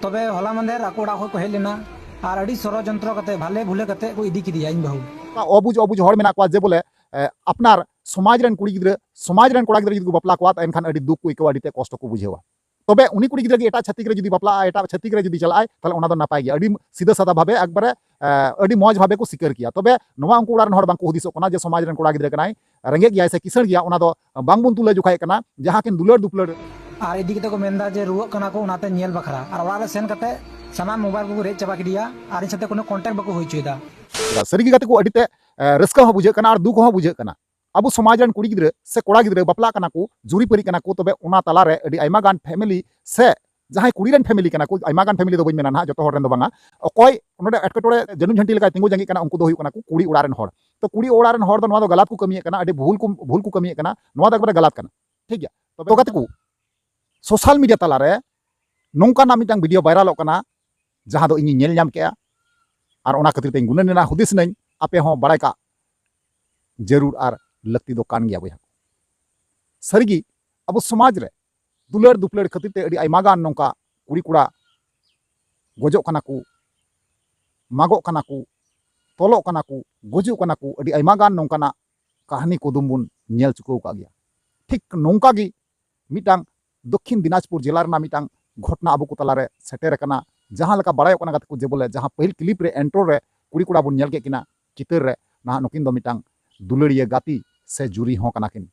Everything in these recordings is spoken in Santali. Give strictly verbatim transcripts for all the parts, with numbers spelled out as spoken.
ᱛᱚᱵᱮ ᱦᱚᱞᱟ ᱢᱟᱫᱷᱮᱨ ᱟᱠᱚ ᱚᱲᱟᱜ ᱠᱷᱚᱱ ᱠᱚ ᱦᱮᱡ ᱞᱮᱱᱟ ᱟᱨ ᱟᱹᱰᱤ ᱥᱚᱲᱚᱡᱚᱱᱛᱨᱚ ᱠᱟᱛᱮ ᱵᱷᱟᱞᱮ ᱵᱷᱩᱞᱮ ᱠᱟᱛᱮ ᱠᱚ ᱤᱫᱤ ᱠᱮᱫᱮᱭᱟ ᱤᱧ ᱵᱟᱹᱦᱩ᱾ ᱚᱵᱩᱡ ᱚᱵᱩᱡ ᱦᱚᱲ ᱢᱮᱱᱟᱜ ᱠᱚᱣᱟ ᱡᱮ ᱵᱚᱞᱮ ᱮ, ᱟᱯᱱᱟᱨ ᱥᱚᱢᱟᱡᱽ ᱨᱮᱱ ᱠᱩᱲᱤ ᱜᱤᱫᱽᱨᱟᱹ, ᱥᱚᱢᱟᱡᱽ ᱨᱮᱱ ᱠᱚᱲᱟ ᱜᱤᱫᱽᱨᱟᱹ ᱡᱩᱫᱤ ᱠᱚ ᱵᱟᱯᱞᱟ ᱠᱚᱣᱟ ᱛᱚ ᱮᱱᱠᱷᱟᱱ ᱟᱹᱰᱤ ᱫᱩᱠ ᱠᱚ ᱟᱹᱭᱠᱟᱹᱣᱟ, ᱟᱹᱰᱤ ᱛᱮ ᱠᱚᱥᱴᱚ ᱠᱚ ᱵᱩᱡᱷᱟᱹᱣᱟ᱾ ᱛᱚᱵᱮ ᱩᱱᱤ ᱠᱩᱲᱤ ᱜᱤᱫᱽᱨᱟᱹ ᱜᱮ ᱮᱴᱟᱜ ᱪᱷᱟᱹᱛᱤᱠ ᱨᱮ ᱡᱩᱫᱤ ᱵᱟᱯᱞᱟᱜᱼᱟ, ᱮᱴᱟᱜ ᱪᱷᱟᱹᱛᱤᱠ ᱨᱮ ᱡᱩᱫᱤ ᱪᱟᱞᱟᱜᱼᱟᱭ, ᱛᱟᱦᱚᱞᱮ ᱚᱱᱟ ᱫᱚ ᱱᱟᱯᱟᱭ ᱜᱮᱭᱟ, ᱟᱹᱰᱤ ᱥᱤᱫᱷᱟᱹ ᱥᱟᱫᱟ ᱵᱷᱟᱵᱮ ᱮᱠᱵᱟᱨᱮ ᱮ, ᱟᱹᱰᱤ ᱢᱚᱡᱽ ᱵᱷᱟᱵᱮ ᱠᱚ ᱥᱤᱠᱟᱹᱨ ᱠᱮᱭᱟ᱾ ᱛᱚᱵᱮ ᱱᱚᱣᱟ ᱩᱱᱠᱩ ᱚᱲᱟᱜ ᱨᱮᱱ ᱦᱚᱲ ᱵᱟᱝᱠᱚ ᱦᱩᱫᱤᱥᱚᱜ ᱠᱟᱱᱟ ᱡᱮ ᱥᱚᱢᱟᱡᱽ ᱨᱮᱱ ᱠᱚᱲᱟ ᱜᱤᱫᱽᱨᱟᱹ ᱠᱟᱱᱟᱭ, ᱨᱮᱸᱜᱮᱡ ᱜᱮᱭᱟᱭ ᱥᱮ ᱠᱤᱥᱟᱹᱬ ᱜᱮᱭᱟ, ᱚᱱᱟ ᱫᱚ ᱵᱟᱝᱵᱚᱱ ᱛᱩᱞᱟᱹ ᱡᱚᱠᱷᱟᱭᱮᱫ ᱠᱟᱱᱟ᱾ ᱡᱟᱦᱟᱸ ᱠᱤᱱ ᱫᱩᱞᱟᱹᱲ ᱫᱩᱯᱞᱟᱹᱲ ᱟᱨ ᱤᱫᱤ ᱠᱟᱛᱮ ᱠᱚ ᱢᱮᱱᱫᱟ ᱡᱮ ᱨᱩᱣᱟᱹᱜ ᱠᱟᱱᱟ ᱠᱚ, ᱚᱱᱟᱛᱮ ᱧᱮᱞ ᱵᱟᱠᱷᱨᱟ, ᱟᱨ ᱚᱲᱟᱜ ᱨᱮ ᱥᱮᱱ ᱠᱟᱛᱮ ᱥᱟᱱᱟᱢ ᱢᱳᱵᱟᱭᱤᱞ ᱠᱚᱠᱚ ᱨᱮᱡ ᱪᱟᱵᱟ ᱠᱮᱫᱮᱭᱟ ᱟᱨ ᱤᱧ ᱥᱟᱛᱮ ᱠᱳᱱᱳ ᱠᱚᱱᱴᱟᱠᱴ ᱵᱟᱠᱚ ᱦᱩᱭ ᱦᱚᱪᱚᱭᱮᱫᱟ᱾ ᱥᱟᱹᱨᱤ ᱜᱮ ᱜᱟᱛᱮ ᱠᱚ, ᱟᱹᱰᱤ ᱛᱮ ᱮ, ᱨᱟᱹᱥᱠᱟᱹ ᱦᱚᱸ ᱵᱩᱡᱷᱟᱹᱜ ᱠᱟᱱᱟ ᱟᱨ ᱫᱩᱠ ᱦᱚᱸ ᱵᱩᱡᱷᱟᱹᱜ ᱠᱟᱱᱟ᱾ ᱟᱵᱚ ᱥᱚᱢᱟᱡᱽ ᱨᱮᱱ ᱠᱩᱲᱤ ᱜᱤᱫᱽᱨᱟᱹ ᱥᱮ ᱠᱚᱲᱟ ᱜᱤᱫᱽᱨᱟᱹ ᱵᱟᱯᱞᱟᱜ ᱠᱟᱱᱟ ᱠᱚ, ᱡᱩᱨᱤᱯᱟᱹᱨᱤ ᱠᱟᱱᱟ ᱠᱚ, ᱛᱚᱵᱮ ᱚᱱᱟ ᱛᱟᱞᱟᱨᱮ ᱟᱹᱰᱤ ᱟᱭᱢᱟ ᱜᱟᱱ ᱯᱷᱮᱢᱮᱞᱤ ᱥᱮ ᱡᱟᱦᱟᱸᱭ ᱠᱩᱲᱤ ᱨᱮᱱ ᱯᱷᱮᱢᱮᱞᱤ ᱠᱟᱱᱟ ᱠᱚ, ᱟᱭᱢᱟ ᱜᱟᱱ ᱯᱷᱮᱢᱮᱞᱤ ᱫᱚ ᱵᱟᱹᱧ ᱢᱮᱱᱟ ᱱᱟᱦᱟᱜ, ᱡᱚᱛᱚ ᱦᱚᱲ ᱨᱮᱱ ᱫᱚ ᱵᱟᱝᱟ, ᱚᱠᱚᱭ ᱱᱚᱰᱮ ᱮᱴᱠᱮᱴᱚᱬᱮ ᱡᱟᱹᱱᱩᱢ ᱡᱷᱟᱹᱱᱴᱤ ᱞᱮᱠᱟᱭ ᱛᱤᱸᱜᱩ ᱡᱟᱸᱜᱤᱜ ᱠᱟᱱᱟ, ᱩᱱᱠᱩ ᱫᱚ ᱦᱩᱭᱩᱜ ᱠᱟᱱᱟ ᱠᱚ ᱠᱩᱲᱤ ᱚᱲᱟᱜ ᱨᱮᱱ ᱦᱚᱲ᱾ ᱛᱚ ᱠᱩᱲᱤ ᱚᱲᱟᱜ ᱨᱮᱱ ᱦᱚᱲ ᱫᱚ ᱱᱚᱣᱟ ᱫᱚ ᱜᱟᱞᱟᱛ ᱠᱚ ᱠᱟᱹᱢᱤᱭᱮᱫ ᱠᱟᱱᱟ, ᱟᱹᱰᱤ ᱵᱷᱩᱞ ᱠᱚ, ᱵᱷᱩᱞ ᱠᱚ ᱠᱟᱹᱢᱤᱭᱮᱫ ᱠᱟᱱᱟ, ᱱᱚᱣᱟ ᱫᱚ ᱮᱠᱵᱟᱨᱮ ᱜᱟᱞᱟᱛ ᱠᱟᱱᱟ᱾ ᱴᱷᱤᱠ ᱜᱮᱭᱟ? ᱛᱚᱵᱮ ᱜᱟᱛᱮ ᱠᱚ, ᱥᱳᱥᱟᱞ ᱢᱤᱰᱤᱭᱟ ᱛᱟᱞᱟᱨᱮ ᱱᱚᱝᱠᱟᱱᱟᱜ ᱢᱤᱫᱴᱟᱝ ᱵᱷᱤᱰᱤᱭᱳ ᱵᱷᱟᱭᱨᱟᱞᱚᱜ ᱠᱟᱱᱟ, ᱡᱟᱦᱟᱸ ᱫᱚ ᱤᱧᱤᱧ ᱧᱮᱞ ᱧᱟᱢ ᱠᱮᱜᱼᱟ, ᱟᱨ ᱚᱱᱟ ᱠᱷᱟᱹᱛᱤᱨ ᱛᱮᱧ ᱜᱩᱱᱟᱹᱱ ᱮᱱᱟ, ᱦᱩᱫᱤᱥ ᱮᱱᱟᱹᱧ, ᱟᱯᱮ ᱦᱚᱸ ᱵᱟᱲᱟᱭ ᱠᱟᱜ ᱡᱟᱹᱨᱩᱲ ᱟᱨ ᱞᱟᱹᱠᱛᱤ ᱫᱚ ᱠᱟᱱ ᱜᱮᱭᱟ ᱵᱚᱭᱦᱟ ᱠᱚ᱾ ᱥᱟᱹᱨᱤᱜᱮ ᱟᱵᱚ ᱥᱚᱢᱟᱡᱽ ᱨᱮ ᱫᱩᱞᱟᱹᱲ ᱫᱩᱯᱞᱟᱹᱲ ᱠᱷᱟᱹᱛᱤᱨ ᱛᱮ ᱟᱹᱰᱤ ᱟᱭᱢᱟ ᱜᱟᱱ ᱱᱚᱝᱠᱟ ᱠᱩᱲᱤ ᱠᱚᱲᱟ ᱜᱚᱡᱚᱜ ᱠᱟᱱᱟ ᱠᱚ, ᱢᱟᱜᱚᱜ ᱠᱟᱱᱟ ᱠᱚ, ᱛᱚᱞᱚᱜ ᱠᱟᱱᱟ ᱠᱚ, ᱜᱩᱡᱩᱜ ᱠᱟᱱᱟ ᱠᱚ, ᱟᱹᱰᱤ ᱟᱭᱢᱟ ᱜᱟᱱ ᱱᱚᱝᱠᱟᱱᱟᱜ ᱠᱟᱹᱦᱱᱤ ᱠᱩᱫᱩᱢ ᱵᱚᱱ ᱧᱮᱞ ᱪᱩᱠᱟᱹᱣ ᱟᱠᱟᱫ ᱜᱮᱭᱟ᱾ ᱴᱷᱤᱠ ᱱᱚᱝᱠᱟ ᱜᱮ ᱢᱤᱫᱴᱟᱝ ᱫᱚᱠᱠᱷᱤᱱ ᱫᱤᱱᱟᱡᱽᱯᱩᱨ ᱡᱮᱞᱟ ᱨᱮᱱᱟᱜ ᱢᱤᱫᱴᱟᱝ ᱜᱷᱚᱴᱱᱟ ᱟᱵᱚ ᱠᱚ ᱛᱟᱞᱟᱨᱮ ᱥᱮᱴᱮᱨ ᱟᱠᱟᱱᱟ᱾ ᱡᱟᱦᱟᱸ ᱞᱮᱠᱟ ᱵᱟᱲᱟᱭᱚᱜ ᱠᱟᱱᱟ ᱜᱟᱛᱮ ᱠᱚ, ᱡᱮ ᱵᱚᱞᱮ ᱡᱟᱦᱟᱸ ᱯᱟᱹᱦᱤᱞ ᱠᱞᱤᱯ ᱨᱮ, ᱮᱱᱴᱨᱳ ᱨᱮ ᱠᱩᱲᱤ ᱠᱚᱲᱟ ᱵᱚᱱ ᱧᱮᱞ ᱠᱮᱫ ᱠᱤᱱᱟ ᱪᱤᱛᱟᱹᱨ ᱨᱮ, ᱱᱟᱦᱟᱜ ᱱᱩᱠᱤᱱ ᱫᱚ ᱢᱤᱫᱴᱟᱝ ᱫᱩᱞᱟᱹᱲᱤᱭᱟᱹ ᱜᱟᱛᱮ ᱥᱮ ᱡᱩᱨᱤ ᱦᱚᱸ ᱠᱟᱱᱟ ᱠᱤᱱ᱾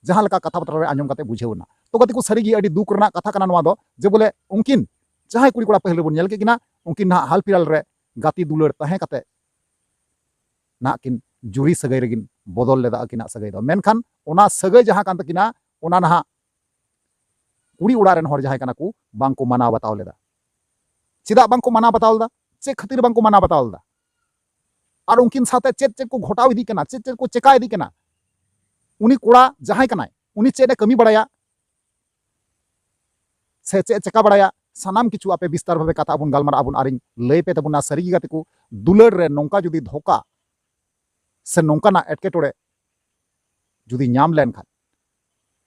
ᱡᱟᱦᱟᱸ ᱞᱮᱠᱟ ᱠᱟᱛᱷᱟ ᱵᱟᱛᱨᱟ ᱨᱮ ᱟᱸᱡᱚᱢ ᱠᱟᱛᱮ ᱵᱩᱡᱷᱟᱹᱣ ᱮᱱᱟ᱾ ᱛᱚ ᱜᱟᱛᱮ ᱠᱚ, ᱥᱟᱹᱨᱤᱜᱮ ᱟᱹᱰᱤ ᱫᱩᱠ ᱨᱮᱱᱟᱜ ᱠᱟᱛᱷᱟ ᱠᱟᱱᱟ ᱱᱚᱣᱟ ᱫᱚ, ᱡᱮ ᱵᱚᱞᱮ ᱩᱱᱠᱤᱱ ᱡᱟᱦᱟᱸᱭ ᱠᱩᱲᱤ ᱠᱚᱲᱟ ᱯᱟᱹᱦᱤᱞ ᱨᱮᱵᱚᱱ ᱧᱮᱞ ᱠᱮᱫ ᱠᱤᱱᱟ, ᱩᱱᱠᱤᱱ ᱱᱟᱦᱟᱜ ᱦᱟᱞ ᱯᱷᱤᱞᱦᱟᱞ ᱨᱮ ᱜᱟᱛᱮ ᱫᱩᱞᱟᱹᱲ ᱛᱟᱦᱮᱸ ᱠᱟᱛᱮ ᱱᱟᱦᱟᱜ ᱠᱤᱱ ᱡᱩᱨᱤ ᱥᱟᱹᱜᱟᱹᱭ ᱨᱮᱠᱤᱱ ᱵᱚᱫᱚᱞ ᱞᱮᱫᱟ ᱟᱹᱠᱤᱱᱟᱜ ᱥᱟᱹᱜᱟᱹᱭ ᱫᱚ᱾ ᱢᱮᱱᱠᱷᱟᱱ ᱚᱱᱟ ᱥᱟᱹᱜᱟᱹᱭ ᱡᱟᱦᱟᱸ ᱠᱟᱱ ᱛᱟᱹᱠᱤᱱᱟ, ᱚᱱᱟ ᱱᱟᱦᱟᱜ ᱠᱩᱲᱤ ᱚᱲᱟᱜ ᱨᱮᱱ ᱦᱚᱲ ᱡᱟᱦᱟᱸᱭ ᱠᱟᱱᱟ ᱠᱚ, ᱵᱟᱝ ᱠᱚ ᱢᱟᱱᱟᱣ ᱵᱟᱛᱟᱣ ᱞᱮᱫᱟ᱾ ᱪᱮᱫᱟᱜ ᱵᱟᱝ ᱠᱚ ᱢᱟᱱᱟᱣ ᱵᱟᱛᱟᱣ ᱞᱮᱫᱟ? ᱪᱮᱫ ᱠᱷᱟᱹᱛᱤᱨ ᱵᱟᱝ ᱠᱚ ᱢᱟᱱᱟᱣ ᱵᱟᱛᱟᱣ ᱞᱮᱫᱟ? ᱟᱨ ᱩᱱᱠᱤᱱ ᱥᱟᱶᱛᱮ ᱪᱮᱫ ᱪᱮᱫ ᱠᱚ ᱜᱷᱚᱴᱟᱣ ᱤᱫᱤᱜ ᱠᱟᱱᱟ, ᱪᱮᱫ ᱪᱮᱫ ᱠᱚ ᱪᱮᱠᱟ ᱤᱫᱤᱜ ᱠᱟᱱᱟ, ᱩᱱᱤ ᱠᱚᱲᱟ ᱡᱟᱦᱟᱸᱭ ᱠᱟᱱᱟᱭ, ᱩᱱᱤ ᱪᱮᱫ ᱮ ᱠᱟᱹᱢᱤ ᱵᱟᱲᱟᱭᱟ ᱥᱮ ᱪᱮᱫ ᱮ ᱪᱮᱠᱟ ᱵᱟᱲᱟᱭᱟ, ᱥᱟᱱᱟᱢ ᱠᱤᱪᱷᱩ ᱟᱯᱮ ᱵᱤᱥᱛᱟᱨ ᱵᱷᱟᱵᱮ ᱠᱟᱛᱷᱟ ᱵᱚᱱ ᱜᱟᱞᱢᱟᱨᱟᱜ ᱟᱵᱚᱱ ᱟᱨᱤᱧ ᱞᱟᱹᱭ ᱯᱮ ᱛᱟᱵᱚᱱᱟ᱾ ᱥᱟᱹᱨᱤ ᱜᱮ ᱜᱟᱛᱮ ᱠᱚ, ᱫᱩᱞᱟᱹᱲ ᱨᱮ ᱱᱚᱝᱠᱟ ᱡᱩᱫᱤ ᱫᱷᱳᱠᱟ ᱥᱮ ᱱᱚᱝᱠᱟᱱᱟᱜ ᱮᱴᱠᱮᱴᱚᱬᱮ ᱡᱩᱫᱤ ᱧᱟᱢ ᱞᱮᱱᱠᱷᱟᱱ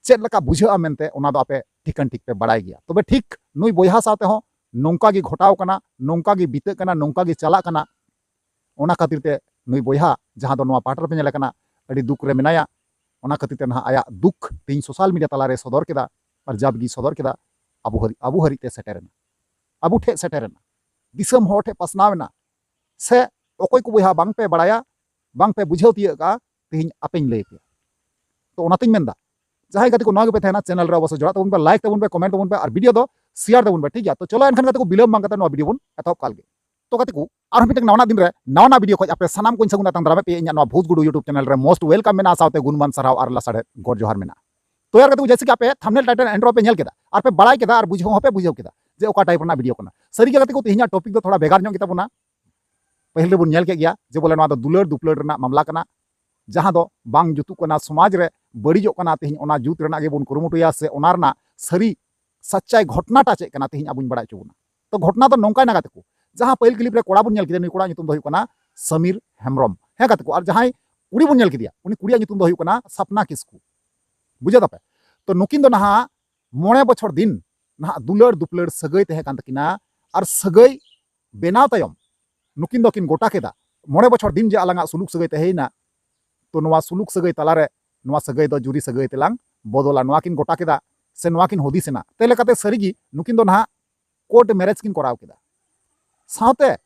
ᱪᱮᱫ ᱞᱮᱠᱟ ᱵᱩᱡᱷᱟᱹᱜᱼᱟ ᱢᱮᱱᱛᱮ, ᱚᱱᱟ ᱫᱚ ᱟᱯᱮ ᱴᱷᱤᱠᱟᱹᱱ ᱴᱷᱤᱠ ᱯᱮ ᱵᱟᱲᱟᱭ ᱜᱮᱭᱟ᱾ ᱛᱚᱵᱮ ᱴᱷᱤᱠ ᱱᱩᱭ ᱵᱚᱭᱦᱟ ᱥᱟᱶᱛᱮ ᱦᱚᱸ ᱱᱚᱝᱠᱟ ᱜᱮ ᱜᱷᱚᱴᱟᱣ ᱠᱟᱱᱟ, ᱱᱚᱝᱠᱟ ᱜᱮ ᱵᱤᱛᱟᱹᱜ ᱠᱟᱱᱟ, ᱱᱚᱝᱠᱟ ᱜᱮ ᱪᱟᱞᱟᱜ ᱠᱟᱱᱟ᱾ ᱚᱱᱟ ᱠᱷᱟᱹᱛᱤᱨ ᱛᱮ ᱱᱩᱭ ᱵᱚᱭᱦᱟ, ᱡᱟᱦᱟᱸ ᱫᱚ ᱱᱚᱣᱟ ᱯᱟᱴᱷ ᱨᱮᱯᱮ ᱧᱮᱞᱮ ᱠᱟᱱᱟ, ᱟᱹᱰᱤ ᱫᱩᱠ ᱨᱮ ᱢᱮᱱᱟᱭᱟ᱾ ᱚᱱᱟ ᱠᱷᱟᱹᱛᱤᱨ ᱛᱮ ᱱᱟᱦᱟᱜ ᱟᱭᱟᱜ ᱫᱩᱠ ᱛᱮᱦᱮᱧ social media ᱛᱟᱞᱟᱨᱮ ᱥᱚᱫᱚᱨ ᱠᱮᱫᱟ, ᱟᱨ ᱡᱟᱵᱜᱤ ᱥᱚᱫᱚᱨ ᱠᱮᱫᱟ, ᱟᱵᱚ ᱦᱟᱹᱨᱤ-, ᱟᱵᱚ ᱦᱟᱹᱨᱤᱡ ᱛᱮ ᱥᱮᱴᱮᱨᱮᱱᱟ, ᱟᱵᱚ ᱴᱷᱮᱡ ᱥᱮᱴᱮᱨᱮᱱᱟ, ᱫᱤᱥᱚᱢ ᱦᱚᱲ ᱴᱷᱮᱡ ᱯᱟᱥᱱᱟᱣ ᱮᱱᱟ᱾ ᱥᱮ ᱚᱠᱚᱭ ᱠᱚ ᱵᱚᱭᱦᱟ ᱵᱟᱝ ᱯᱮ ᱵᱟᱲᱟᱭᱟ, ᱵᱟᱝ ᱯᱮ ᱵᱩᱡᱷᱟᱹᱣ ᱛᱤᱭᱟᱹᱜ ᱠᱟᱜᱼᱟ, ᱛᱮᱦᱮᱧ ᱟᱯᱮᱧ ᱞᱟᱹᱭ ᱯᱮᱭᱟ᱾ ᱛᱚ ᱚᱱᱟᱛᱤᱧ ᱢᱮᱱᱫᱟ, ᱡᱟᱦᱟᱸᱭ ᱜᱟᱛᱮ ᱠᱚ ᱱᱚᱣᱟ ᱜᱮᱯᱮ ᱛᱟᱦᱮᱱᱟ, channel ᱨᱮ ᱚᱵᱚᱥᱥᱳᱭ ᱡᱚᱲᱟᱜ ᱛᱟᱵᱚᱱ ᱯᱮ, like ᱛᱟᱵᱚᱱ ᱯᱮ, comment ᱛᱟᱵᱚᱱ ᱯᱮ, ᱟᱨ video ᱫᱚ share ᱛᱟᱵᱚᱱ ᱯᱮ, ᱴᱷᱤᱠ ᱜᱮᱭᱟ? ᱛᱚ ᱪᱚᱞᱚ ᱮᱱᱠᱷᱟᱱ ᱜᱟᱛᱮ ᱠᱚ, ᱵᱤᱞᱚᱢ ᱵᱟᱝ ᱠᱟᱛᱮ ᱱᱚᱣᱟ video ᱵᱚᱱ ᱮᱛᱚᱦᱚᱵ ᱠᱟᱜ ᱞᱮᱜᱮ᱾ ᱛᱚ ᱜᱟᱛᱮ ᱠᱚ, ᱟᱨᱦᱚᱸ ᱢᱤᱫᱴᱟᱝ ᱱᱟᱣᱟᱱᱟᱜ ᱫᱤᱱ ᱨᱮ ᱱᱟᱣᱟᱱᱟᱜ video ᱠᱷᱚᱡ ᱟᱯᱮ ᱥᱟᱱᱟᱢ ᱠᱚᱧ ᱥᱟᱹᱜᱩᱱ ᱟᱛᱟᱝ ᱫᱟᱨᱟᱢᱮᱫ ᱯᱮᱭᱟ ᱤᱧᱟᱹᱜ ᱱᱚᱣᱟ ᱵᱷᱩᱛ ᱜᱩᱰᱩ YouTube channel ᱨᱮ᱾ Most welcome ᱢᱮᱱᱟᱜᱼᱟ, ᱥᱟᱶᱛᱮ ᱜᱩᱱᱢᱟᱱ ᱥᱟᱨᱦᱟᱣ ᱟᱨ ᱞᱟᱥᱟᱲᱦᱮᱫ ᱜᱚᱰ ᱡᱚᱦᱟᱨ ᱢᱮᱱᱟᱜᱼᱟ᱾ ᱛᱚ ᱭᱟᱨ ᱜᱟᱛᱮ ᱠᱚ, ᱡᱮᱭᱥᱮ ᱠᱤ ᱟᱯᱮ thumbnail, title, intro ᱯᱮ ᱧᱮᱞ ᱠᱮᱫᱟ, ᱟᱨ ᱯᱮ ᱵᱟᱲᱟᱭ ᱠᱮᱫᱟ, ᱟᱨ ᱵᱩᱡᱷᱟᱹᱣ ᱦᱚᱸᱯᱮ ᱵᱩᱡᱷᱟᱹᱣ ᱠᱮᱫᱟ ᱡᱮ ᱚᱠᱟ type ᱨᱮᱱᱟᱜ video ᱠᱟᱱᱟ᱾ ᱥᱟᱹᱨᱤ ᱜᱮ ᱜᱟᱛᱮ ᱠᱚ, ᱛᱮᱦᱮᱧᱟᱜ topic ᱫᱚ ᱛᱷᱚᱲᱟ ᱵᱷᱮᱜᱟᱨ ᱧᱚᱜ ᱜᱮᱛᱟ ᱵᱚᱱᱟ᱾ ᱯᱟᱹᱦᱤᱞ ᱨᱮᱵᱚᱱ ᱧᱮᱞ ᱠᱮᱫ ᱜᱮᱭᱟ ᱡᱮ ᱵᱚᱞᱮ ᱱᱚᱣᱟ ᱫᱚ ᱫᱩᱞᱟᱹᱲ ᱫᱩᱯᱞᱟᱹᱲ ᱨᱮᱱᱟᱜ ᱢᱟᱢᱞᱟ ᱠᱟᱱᱟ, ᱡᱟᱦᱟᱸ ᱫᱚ ᱵᱟᱝ ᱡᱩᱛᱩᱜ ᱠᱟᱱᱟ, ᱥᱚᱢᱟᱡᱽ ᱨᱮ ᱵᱟᱹᱲᱤᱡᱚᱜ ᱠᱟᱱᱟ᱾ ᱛᱮᱦᱮᱧ ᱚᱱᱟ ᱡᱩᱛ ᱨᱮᱱᱟᱜ ᱜᱮᱵᱚᱱ ᱠᱩᱨᱩᱢᱩᱴᱩᱭᱟ, ᱥᱮ ᱚᱱᱟ ᱨᱮᱱᱟᱜ ᱥᱟᱹᱨᱤ ᱥᱟᱪᱪᱟᱭ ᱜᱷᱚᱴᱱᱟᱴᱟ ᱪᱮᱫ ᱠᱟᱱᱟ, ᱛᱮᱦᱮᱧ ᱟᱵᱚᱧ ᱵᱟᱲᱟᱭ ᱦᱚᱪᱚ ᱵᱚᱱᱟ᱾ ᱛᱚ ᱜᱷᱚᱴᱱᱟ ᱫᱚ ᱱᱚᱝᱠᱟᱭᱱᱟ ᱜᱟᱛᱮ ᱠᱚ, ᱡᱟᱦᱟᱸ ᱯᱟᱹᱦᱤᱞ clip ᱨᱮ ᱠᱚᱲᱟ ᱵᱚᱱ ᱧᱮᱞ ᱠᱮᱫᱮᱭᱟ, ᱱᱩᱭ ᱠᱚᱲᱟ ᱧᱩᱛᱩᱢ ᱫᱚ ᱦᱩᱭᱩᱜ ᱠᱟᱱᱟ ᱥᱟᱢᱤᱨ ᱦᱮᱢᱵᱨᱚᱢ᱾ ᱦᱮᱸ ᱜᱟᱛᱮ ᱠᱚ, ᱟᱨ ᱡᱟᱦᱟᱸᱭ ᱠᱩᱲᱤ ᱵᱚᱱ ᱧᱮᱞ ᱠᱮᱫᱮᱭᱟ, ᱩᱱᱤ ᱠᱩᱲᱤᱭᱟᱜ ᱧᱩᱛᱩᱢ ᱫᱚ ᱦᱩᱭᱩᱜ ᱠᱟᱱᱟ ᱥᱟᱯᱱᱟ ᱠᱤᱥᱠᱩ᱾ ᱵᱩᱡᱷᱟᱹᱣ ᱫᱟᱯᱮ? ᱛᱚ ᱱᱩᱠᱤᱱ ᱫᱚ ᱱᱟᱦᱟᱜ ᱢᱚᱬᱮ ᱵᱚᱪᱷᱚᱨ ᱫᱤᱱ ᱱᱟᱦᱟᱜ ᱫᱩᱞᱟᱹᱲ ᱫᱩᱯᱞᱟᱹᱲ ᱥᱟᱹᱜᱟᱹᱭ ᱛᱟᱦᱮᱸ ᱠᱟᱱ ᱛᱟᱹᱠᱤᱱᱟ, ᱟᱨ ᱥᱟᱹᱜᱟᱹᱭ ᱵᱮᱱᱟᱣ ᱛᱟᱭᱚᱢ ᱱᱩᱠᱤᱱ ᱫᱚᱠᱤᱱ ᱜᱚᱴᱟ ᱠᱮᱫᱟ, ᱢᱚᱬᱮ ᱵᱚᱪᱷᱚᱨ ᱫᱤᱱ ᱡᱮ ᱟᱞᱟᱝᱟᱜ ᱥᱩᱞᱩᱠ ᱥᱟᱹᱜᱟᱹᱭ ᱛᱟᱦᱮᱸᱭᱮᱱᱟ, ᱛᱚ ᱱᱚᱣᱟ ᱥᱩᱞᱩᱠ ᱥᱟᱹᱜᱟᱹᱭ ᱛᱟᱞᱟᱨᱮ ᱱᱚᱣᱟ ᱥᱟᱹᱜᱟᱹᱭ ᱫᱚ ᱡᱩᱨᱤ ᱥᱟᱹᱜᱟᱹᱭ ᱛᱮᱞᱟᱝ ᱵᱚᱫᱚᱞᱟ, ᱱᱚᱣᱟ ᱠᱤᱱ ᱜᱚᱴᱟ ᱠᱮᱫᱟ, ᱥᱮ ᱱᱚᱣᱟ ᱠᱤᱱ ᱦᱩᱫᱤᱥ ᱮᱱᱟ᱾ ᱛᱮ ᱞᱮᱠᱟᱛᱮ ᱥᱟᱹᱨᱤᱜᱮ ᱱᱩᱠᱤᱱ ᱫᱚ ᱱᱟᱦᱟᱜ court marriage ᱠᱤᱱ ᱠᱚᱨᱟᱣ ᱠᱮᱫᱟ, ᱥᱟᱶᱛᱮ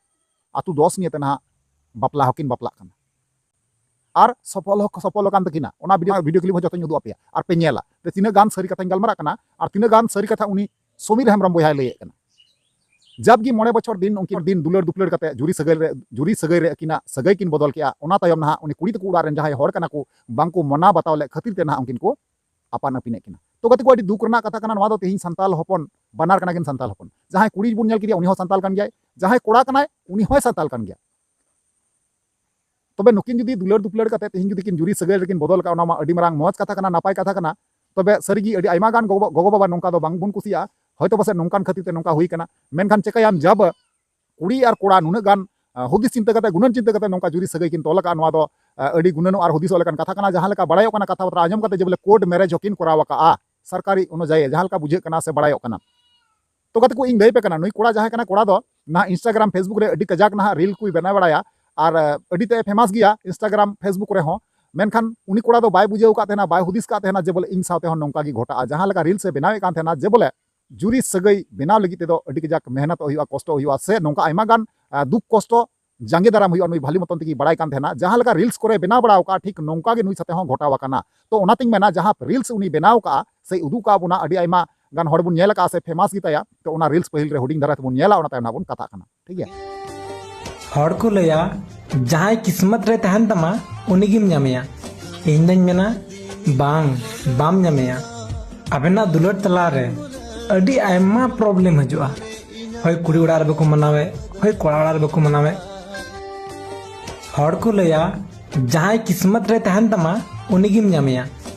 ᱟᱛᱳ ᱫᱚᱥ ᱱᱤᱭᱮᱛᱮ ᱱᱟᱦᱟᱜ ᱵᱟᱯᱞᱟ ᱦᱚᱸᱠᱤᱱ ᱵᱟᱯᱞᱟᱜ ᱠᱟᱱᱟ᱾ ᱟᱨ ᱥᱚᱯᱷᱚᱞ ᱦᱚᱸ ᱥᱚᱯᱷᱚᱞ ᱟᱠᱟᱱ ᱛᱟᱹᱠᱤᱱᱟ᱾ ᱚᱱᱟ video, video clip ᱦᱚᱸ ᱡᱚᱛᱚᱧ ᱩᱫᱩᱜ ᱟᱯᱮᱭᱟ, ᱟᱨ ᱯᱮ ᱧᱮᱞᱟ ᱡᱮ ᱛᱤᱱᱟᱹᱜ ᱜᱟᱱ ᱥᱟᱹᱨᱤ ᱠᱟᱛᱷᱟᱧ ᱜᱟᱞᱢᱟᱨᱟᱜ ᱠᱟᱱᱟ ᱟᱨ ᱛᱤᱱᱟᱹᱜ ᱜᱟᱱ ᱥᱟᱹᱨᱤ ᱠᱟᱛᱷᱟ ᱩᱱᱤ ᱥᱚᱢᱤᱨ ᱦᱮᱢᱵᱨᱚᱢ ᱵᱚᱭᱦᱟᱭ ᱞᱟᱹᱭᱮᱫ ᱠᱟᱱᱟ᱾ ᱡᱟᱵᱜᱮ ᱢᱚᱬᱮ ᱵᱚᱪᱷᱚᱨ ᱫᱤᱱ ᱩᱱᱠᱤᱱ ᱫᱤᱱ ᱫᱩᱞᱟᱹᱲ ᱫᱩᱯᱞᱟᱹᱲ ᱠᱟᱛᱮ ᱡᱩᱨᱤ ᱥᱟᱹᱜᱟᱹᱭ ᱨᱮ, ᱡᱩᱨᱤ ᱥᱟᱹᱜᱟᱹᱭ ᱨᱮ ᱟᱹᱠᱤᱱᱟᱜ ᱥᱟᱹᱜᱟᱹᱭ ᱠᱤᱱ ᱵᱚᱫᱚᱞ ᱠᱮᱜᱼᱟ, ᱚᱱᱟ ᱛᱟᱭᱚᱢ ᱱᱟᱦᱟᱜ ᱩᱱᱤ ᱠᱩᱲᱤ ᱛᱟᱠᱚ ᱚᱲᱟᱜ ᱨᱮᱱ ᱡᱟᱦᱟᱸᱭ ᱦᱚᱲ ᱠᱟᱱᱟ ᱠᱚ, ᱵᱟᱝᱠᱚ ᱢᱟᱱᱟᱣ ᱵᱟᱛᱟᱣ ᱞᱮᱫ ᱠᱷᱟᱹᱛᱤᱨ ᱛᱮ ᱱᱟᱦᱟᱜ ᱩᱱᱠᱤᱱ ᱠᱚ ᱟᱯᱟᱱ ᱟᱹᱯᱤᱱᱮᱫ ᱠᱤᱱᱟ᱾ ᱛᱚ ᱜᱟᱛᱮ ᱠᱚ, ᱟᱹᱰᱤ ᱫᱩᱠ ᱨᱮᱱᱟᱜ ᱠᱟᱛᱷᱟ ᱠᱟᱱᱟ ᱱᱚᱣᱟ ᱫᱚ᱾ ᱛᱮᱦᱮᱧ ᱥᱟᱱᱛᱟᱞ ᱦᱚᱯᱚᱱ, ᱵᱟᱱᱟᱨ ᱠᱟᱱᱟ ᱠᱤᱱ ᱥᱟᱱᱛᱟᱞ ᱦᱚᱯᱚᱱ᱾ ᱡᱟᱦᱟᱸᱭ ᱠᱩᱲᱤ ᱵᱚᱱ ᱧᱮᱞ ᱠᱮᱫᱮᱭᱟ, ᱩᱱᱤ ᱦᱚᱸ ᱥᱟᱱᱛᱟᱞ ᱠᱟᱱ ᱜᱮᱭᱟᱭ, ᱡᱟᱦᱟᱸᱭ ᱠᱚᱲᱟ ᱠᱟᱱᱟᱭ, ᱩᱱᱤ ᱦᱚᱸᱭ ᱥᱟᱱᱛᱟᱞ ᱠᱟᱱ ᱜᱮᱭᱟ᱾ ᱛᱚᱵᱮ ᱱᱩᱠᱤᱱ ᱡᱩᱫᱤ ᱫᱩᱞᱟᱹᱲ ᱫᱩᱯᱞᱟᱹᱲ ᱠᱟᱛᱮ ᱛᱮᱦᱮᱧ ᱡᱩᱫᱤ ᱠᱤᱱ ᱡᱩᱨᱤ ᱥᱟᱹᱜᱟᱹᱭ ᱨᱮᱠᱤᱱ ᱵᱚᱫᱚᱞ ᱠᱟᱜᱼᱟ, ᱚᱱᱟ ᱢᱟ ᱟᱹᱰᱤ ᱢᱟᱨᱟᱝ ᱢᱚᱡᱽ ᱠᱟᱛᱷᱟ ᱠᱟᱱᱟ, ᱱᱟᱯᱟᱭ ᱠᱟᱛᱷᱟ ᱠᱟᱱᱟ᱾ ᱛᱚᱵᱮ ᱥᱟᱹᱨᱤᱜᱮ ᱟᱹᱰᱤ ᱟᱭᱢᱟ ᱜᱟᱱ ᱜᱚᱜᱚ, ᱜᱚᱜᱚ ᱵᱟᱵᱟ ᱱᱚᱝᱠᱟ ᱫᱚ ᱵᱟᱝ ᱵᱚᱱ ᱠᱩᱥᱤᱭᱟᱜᱼᱟ᱾ ᱦᱚᱭᱛᱳ ᱯᱟᱥᱮᱡ ᱱᱚᱝᱠᱟᱱ ᱠᱷᱟᱹᱛᱤᱨ ᱛᱮ ᱱᱚᱝᱠᱟ ᱦᱩᱭ ᱠᱟᱱᱟ᱾ ᱢᱮᱱᱠᱷᱟᱱ ᱪᱮᱠᱟᱭᱟᱢ, ᱡᱟᱵ ᱠᱩᱲᱤ ᱟᱨ ᱠᱚᱲᱟ ᱱᱩᱱᱟᱹᱜ ᱜᱟᱱ, ᱟ, ᱦᱩᱫᱤᱥ ᱪᱤᱱᱛᱟᱹ ᱠᱟᱛᱮ, ᱜᱩᱱᱟᱹᱱ ᱪᱤᱱᱛᱟᱹ ᱠᱟᱛᱮ ᱱᱚᱝᱠᱟ ᱡᱩᱨᱤ ᱥᱟᱹᱜᱟᱹᱭ ᱠᱤᱱ ᱛᱚᱞ ᱟᱠᱟᱫᱼᱟ, ᱱᱚᱣᱟ ᱫᱚ, ᱟ, ᱟᱹᱰᱤ ᱜᱩᱱᱟᱹᱱᱚᱜ ᱟᱨ ᱦᱩᱫᱤᱥᱚᱜ ᱞᱮᱠᱟᱱ ᱠᱟᱛᱷᱟ ᱠᱟᱱᱟ᱾ ᱡᱟᱦᱟᱸ ᱞᱮᱠᱟ ᱵᱟᱲᱟᱭᱚᱜ ᱠᱟᱱᱟ, ᱠᱟᱛᱷᱟ ᱵᱟᱛᱨᱟ ᱟᱸᱡᱚᱢ ᱠᱟᱛᱮ ᱡᱮ ᱵᱚᱞᱮ court marriage ᱦᱚᱸᱠᱤᱱ ᱠᱚᱨᱟᱣ ᱟᱠᱟᱫᱼᱟ, ᱥᱚᱨᱠᱟᱨᱤ ᱚᱱᱩᱡᱟᱭᱤ ᱡᱟᱦᱟᱸ ᱞᱮᱠᱟ ᱵᱩᱡᱷᱟᱹᱜ ᱠᱟᱱᱟ ᱥᱮ ᱵᱟᱲᱟᱭᱚᱜ ᱠᱟᱱᱟ᱾ ᱛᱚ ᱜᱟᱛᱮ ᱠᱚ, ᱤᱧ ᱞᱟᱹᱭ ᱯᱮ ᱠᱟᱱᱟ, ᱱᱩᱭ ᱠᱚᱲᱟ ᱡᱟᱦᱟᱸᱭ ᱠᱟᱱᱟ, ᱠᱚᱲᱟ ᱫᱚ ᱱᱟᱦᱟᱜ Instagram, Facebook ᱨᱮ ᱟᱹᱰᱤ ᱠᱟᱡᱟᱠ ᱱᱟᱦᱟᱜ ᱨᱤᱞ ᱠᱚᱭ ᱵᱮᱱᱟᱣ ᱵᱟᱲᱟᱭᱟ, ᱟᱨ ᱟᱹᱰᱤ ᱛᱮ ᱯᱷᱮᱢᱟᱥ ᱜᱮᱭᱟ Instagram, Facebook ᱨᱮᱦᱚᱸ᱾ ᱢᱮᱱᱠᱷᱟᱱ ᱩᱱᱤ ᱠᱚᱲᱟ ᱫᱚ ᱵᱟᱭ ᱵᱩᱡᱷᱟᱹᱣ ᱟᱠᱟᱫ ᱛᱟᱦᱮᱱᱟ, ᱵᱟᱭ ᱦᱩᱫᱤᱥ ᱟᱠᱟᱫ ᱛᱟᱦᱮᱱᱟ ᱡᱮ ᱵᱚᱞᱮ ᱤᱧ ᱥᱟᱶᱛᱮ ᱦᱚᱸ ᱱᱚᱝᱠᱟ ᱜᱮ ᱜᱷᱚᱴᱟᱜᱼᱟ᱾ ᱡᱟᱦᱟᱸ ᱞᱮᱠᱟ ᱨᱤᱞᱥ ᱮ ᱵᱮᱱᱟᱣᱮᱫ ᱠᱟᱱ ᱛᱟᱦᱮᱱᱟ ᱡᱮ ᱵᱚᱞᱮ ᱡᱩᱨᱤ ᱥᱟᱹᱜᱟᱹᱭ ᱵᱮᱱᱟᱣ ᱞᱟᱹᱜᱤᱫ ᱛᱮᱫᱚ ᱟᱹᱰᱤ ᱠᱟᱡᱟᱠ ᱢᱮᱦᱱᱚᱛᱚᱜ ᱦᱩᱭᱩᱜᱼᱟ, ᱠᱚᱥᱴᱚᱜ ᱦᱩᱭᱩᱜᱼᱟ, ᱥᱮ ᱱᱚᱝᱠᱟ ᱟᱭᱢᱟ ᱜᱟᱱ ᱫᱩᱠ ᱠᱚᱥᱴᱚ ᱡᱟᱸᱜᱮ ᱫᱟᱨᱟᱢ ᱦᱩᱭᱩᱜᱼᱟ, ᱱᱩᱭ ᱵᱷᱟᱞᱤ ᱢᱚᱛᱚᱱ ᱛᱮᱜᱮ ᱵᱟᱲᱟᱭ ᱠᱟᱱ ᱛᱟᱦᱮᱱᱟ᱾ ᱡᱟᱦᱟᱸ ᱞᱮᱠᱟ ᱨᱤᱞᱥ ᱠᱚᱨᱮ ᱵᱮᱱᱟᱣ ᱵᱟᱲᱟ ᱟᱠᱟᱫᱼᱟ, ᱴᱷᱤᱠ ᱱᱚᱝᱠᱟ ᱜᱮ ᱱᱩᱭ ᱥᱟᱛᱮ ᱦᱚᱸ ᱜᱷᱚᱴᱟᱣ ᱟᱠᱟᱱᱟ᱾ ᱛᱚ ᱚᱱᱟᱛᱤᱧ ᱢᱮᱱᱟ, ᱡᱟᱦᱟᱸ ᱨᱤᱞᱥ ᱩᱱᱤ ᱵᱮᱱᱟᱣ ᱟᱠᱟᱫᱼᱟ ᱥᱮ ᱩᱫᱩᱜ ᱟᱠᱟᱫ ᱵᱚᱱᱟ, ᱟᱹᱰᱤ ᱟᱭᱢᱟ ᱜᱟᱱ ᱦᱚᱲ ᱵᱚᱱ ᱧᱮᱞ ᱟᱠᱟᱫᱼᱟ ᱥᱮ ᱯᱷᱮᱢᱟᱥ ᱜᱮᱛᱟᱭᱟ᱾ ᱛᱚ ᱚᱱᱟ ᱨᱤᱞᱥ ᱯᱟᱹᱦᱤᱞ ᱨᱮ ᱦᱩᱰᱤᱧ ᱫᱷᱟᱨᱟ ᱛᱮᱵᱚᱱ ᱧᱮᱞᱟ, ᱚᱱᱟ ᱛᱟᱭᱚᱢ ᱱᱟᱜ ᱵᱚᱱ ᱠᱟᱛᱷᱟᱜ ᱠᱟᱱᱟ, ᱴᱷᱤᱠ ᱜᱮᱭᱟ? ᱦᱚᱲ ᱠᱚ ᱞᱟᱹᱭᱟ, ᱡᱟᱦᱟᱸᱭ ᱠᱤᱥᱢᱚᱛ ᱨᱮ ᱛᱟᱦᱮᱱ ᱛᱟᱢᱟ, ᱩᱱᱤ ᱜᱮᱢ ᱧᱟᱢᱮᱭᱟ᱾ ᱤᱧ ᱫᱚᱧ ᱢᱮᱱᱟ, ᱵᱟᱝ, ᱵᱟᱢ ᱧᱟᱢᱮᱭᱟ᱾ ᱟᱵᱮᱱᱟᱜ ᱫᱩᱞᱟᱹᱲ ᱛᱟᱞᱟᱨᱮ ᱟᱹᱰᱤ ᱟᱭᱢᱟ ᱯᱨᱚᱵᱞᱮᱢ ᱦᱤᱡᱩᱜᱼᱟ᱾ ᱦᱳᱭ ᱠᱩᱲᱤ ᱚᱲᱟᱜ ᱨᱮ ᱵᱟᱠᱚ ᱢᱟᱱᱟᱣᱮᱫ, ᱦᱳᱭ ᱠᱚᱲᱟ ᱚᱲᱟᱜ ᱨᱮ ᱵᱟᱠᱚ ᱢᱟᱱᱟᱣᱮᱫ᱾ ᱦᱚᱲ ᱠᱚ ᱞᱟᱹᱭᱟ, ᱡᱟᱦᱟᱸᱭ ᱠᱤᱥᱢᱚᱛ ᱨᱮ ᱛᱟᱦᱮᱱ ᱛᱟᱢᱟ, ᱩᱱᱤ ᱜᱮᱢ ᱧᱟᱢᱮᱭᱟ᱾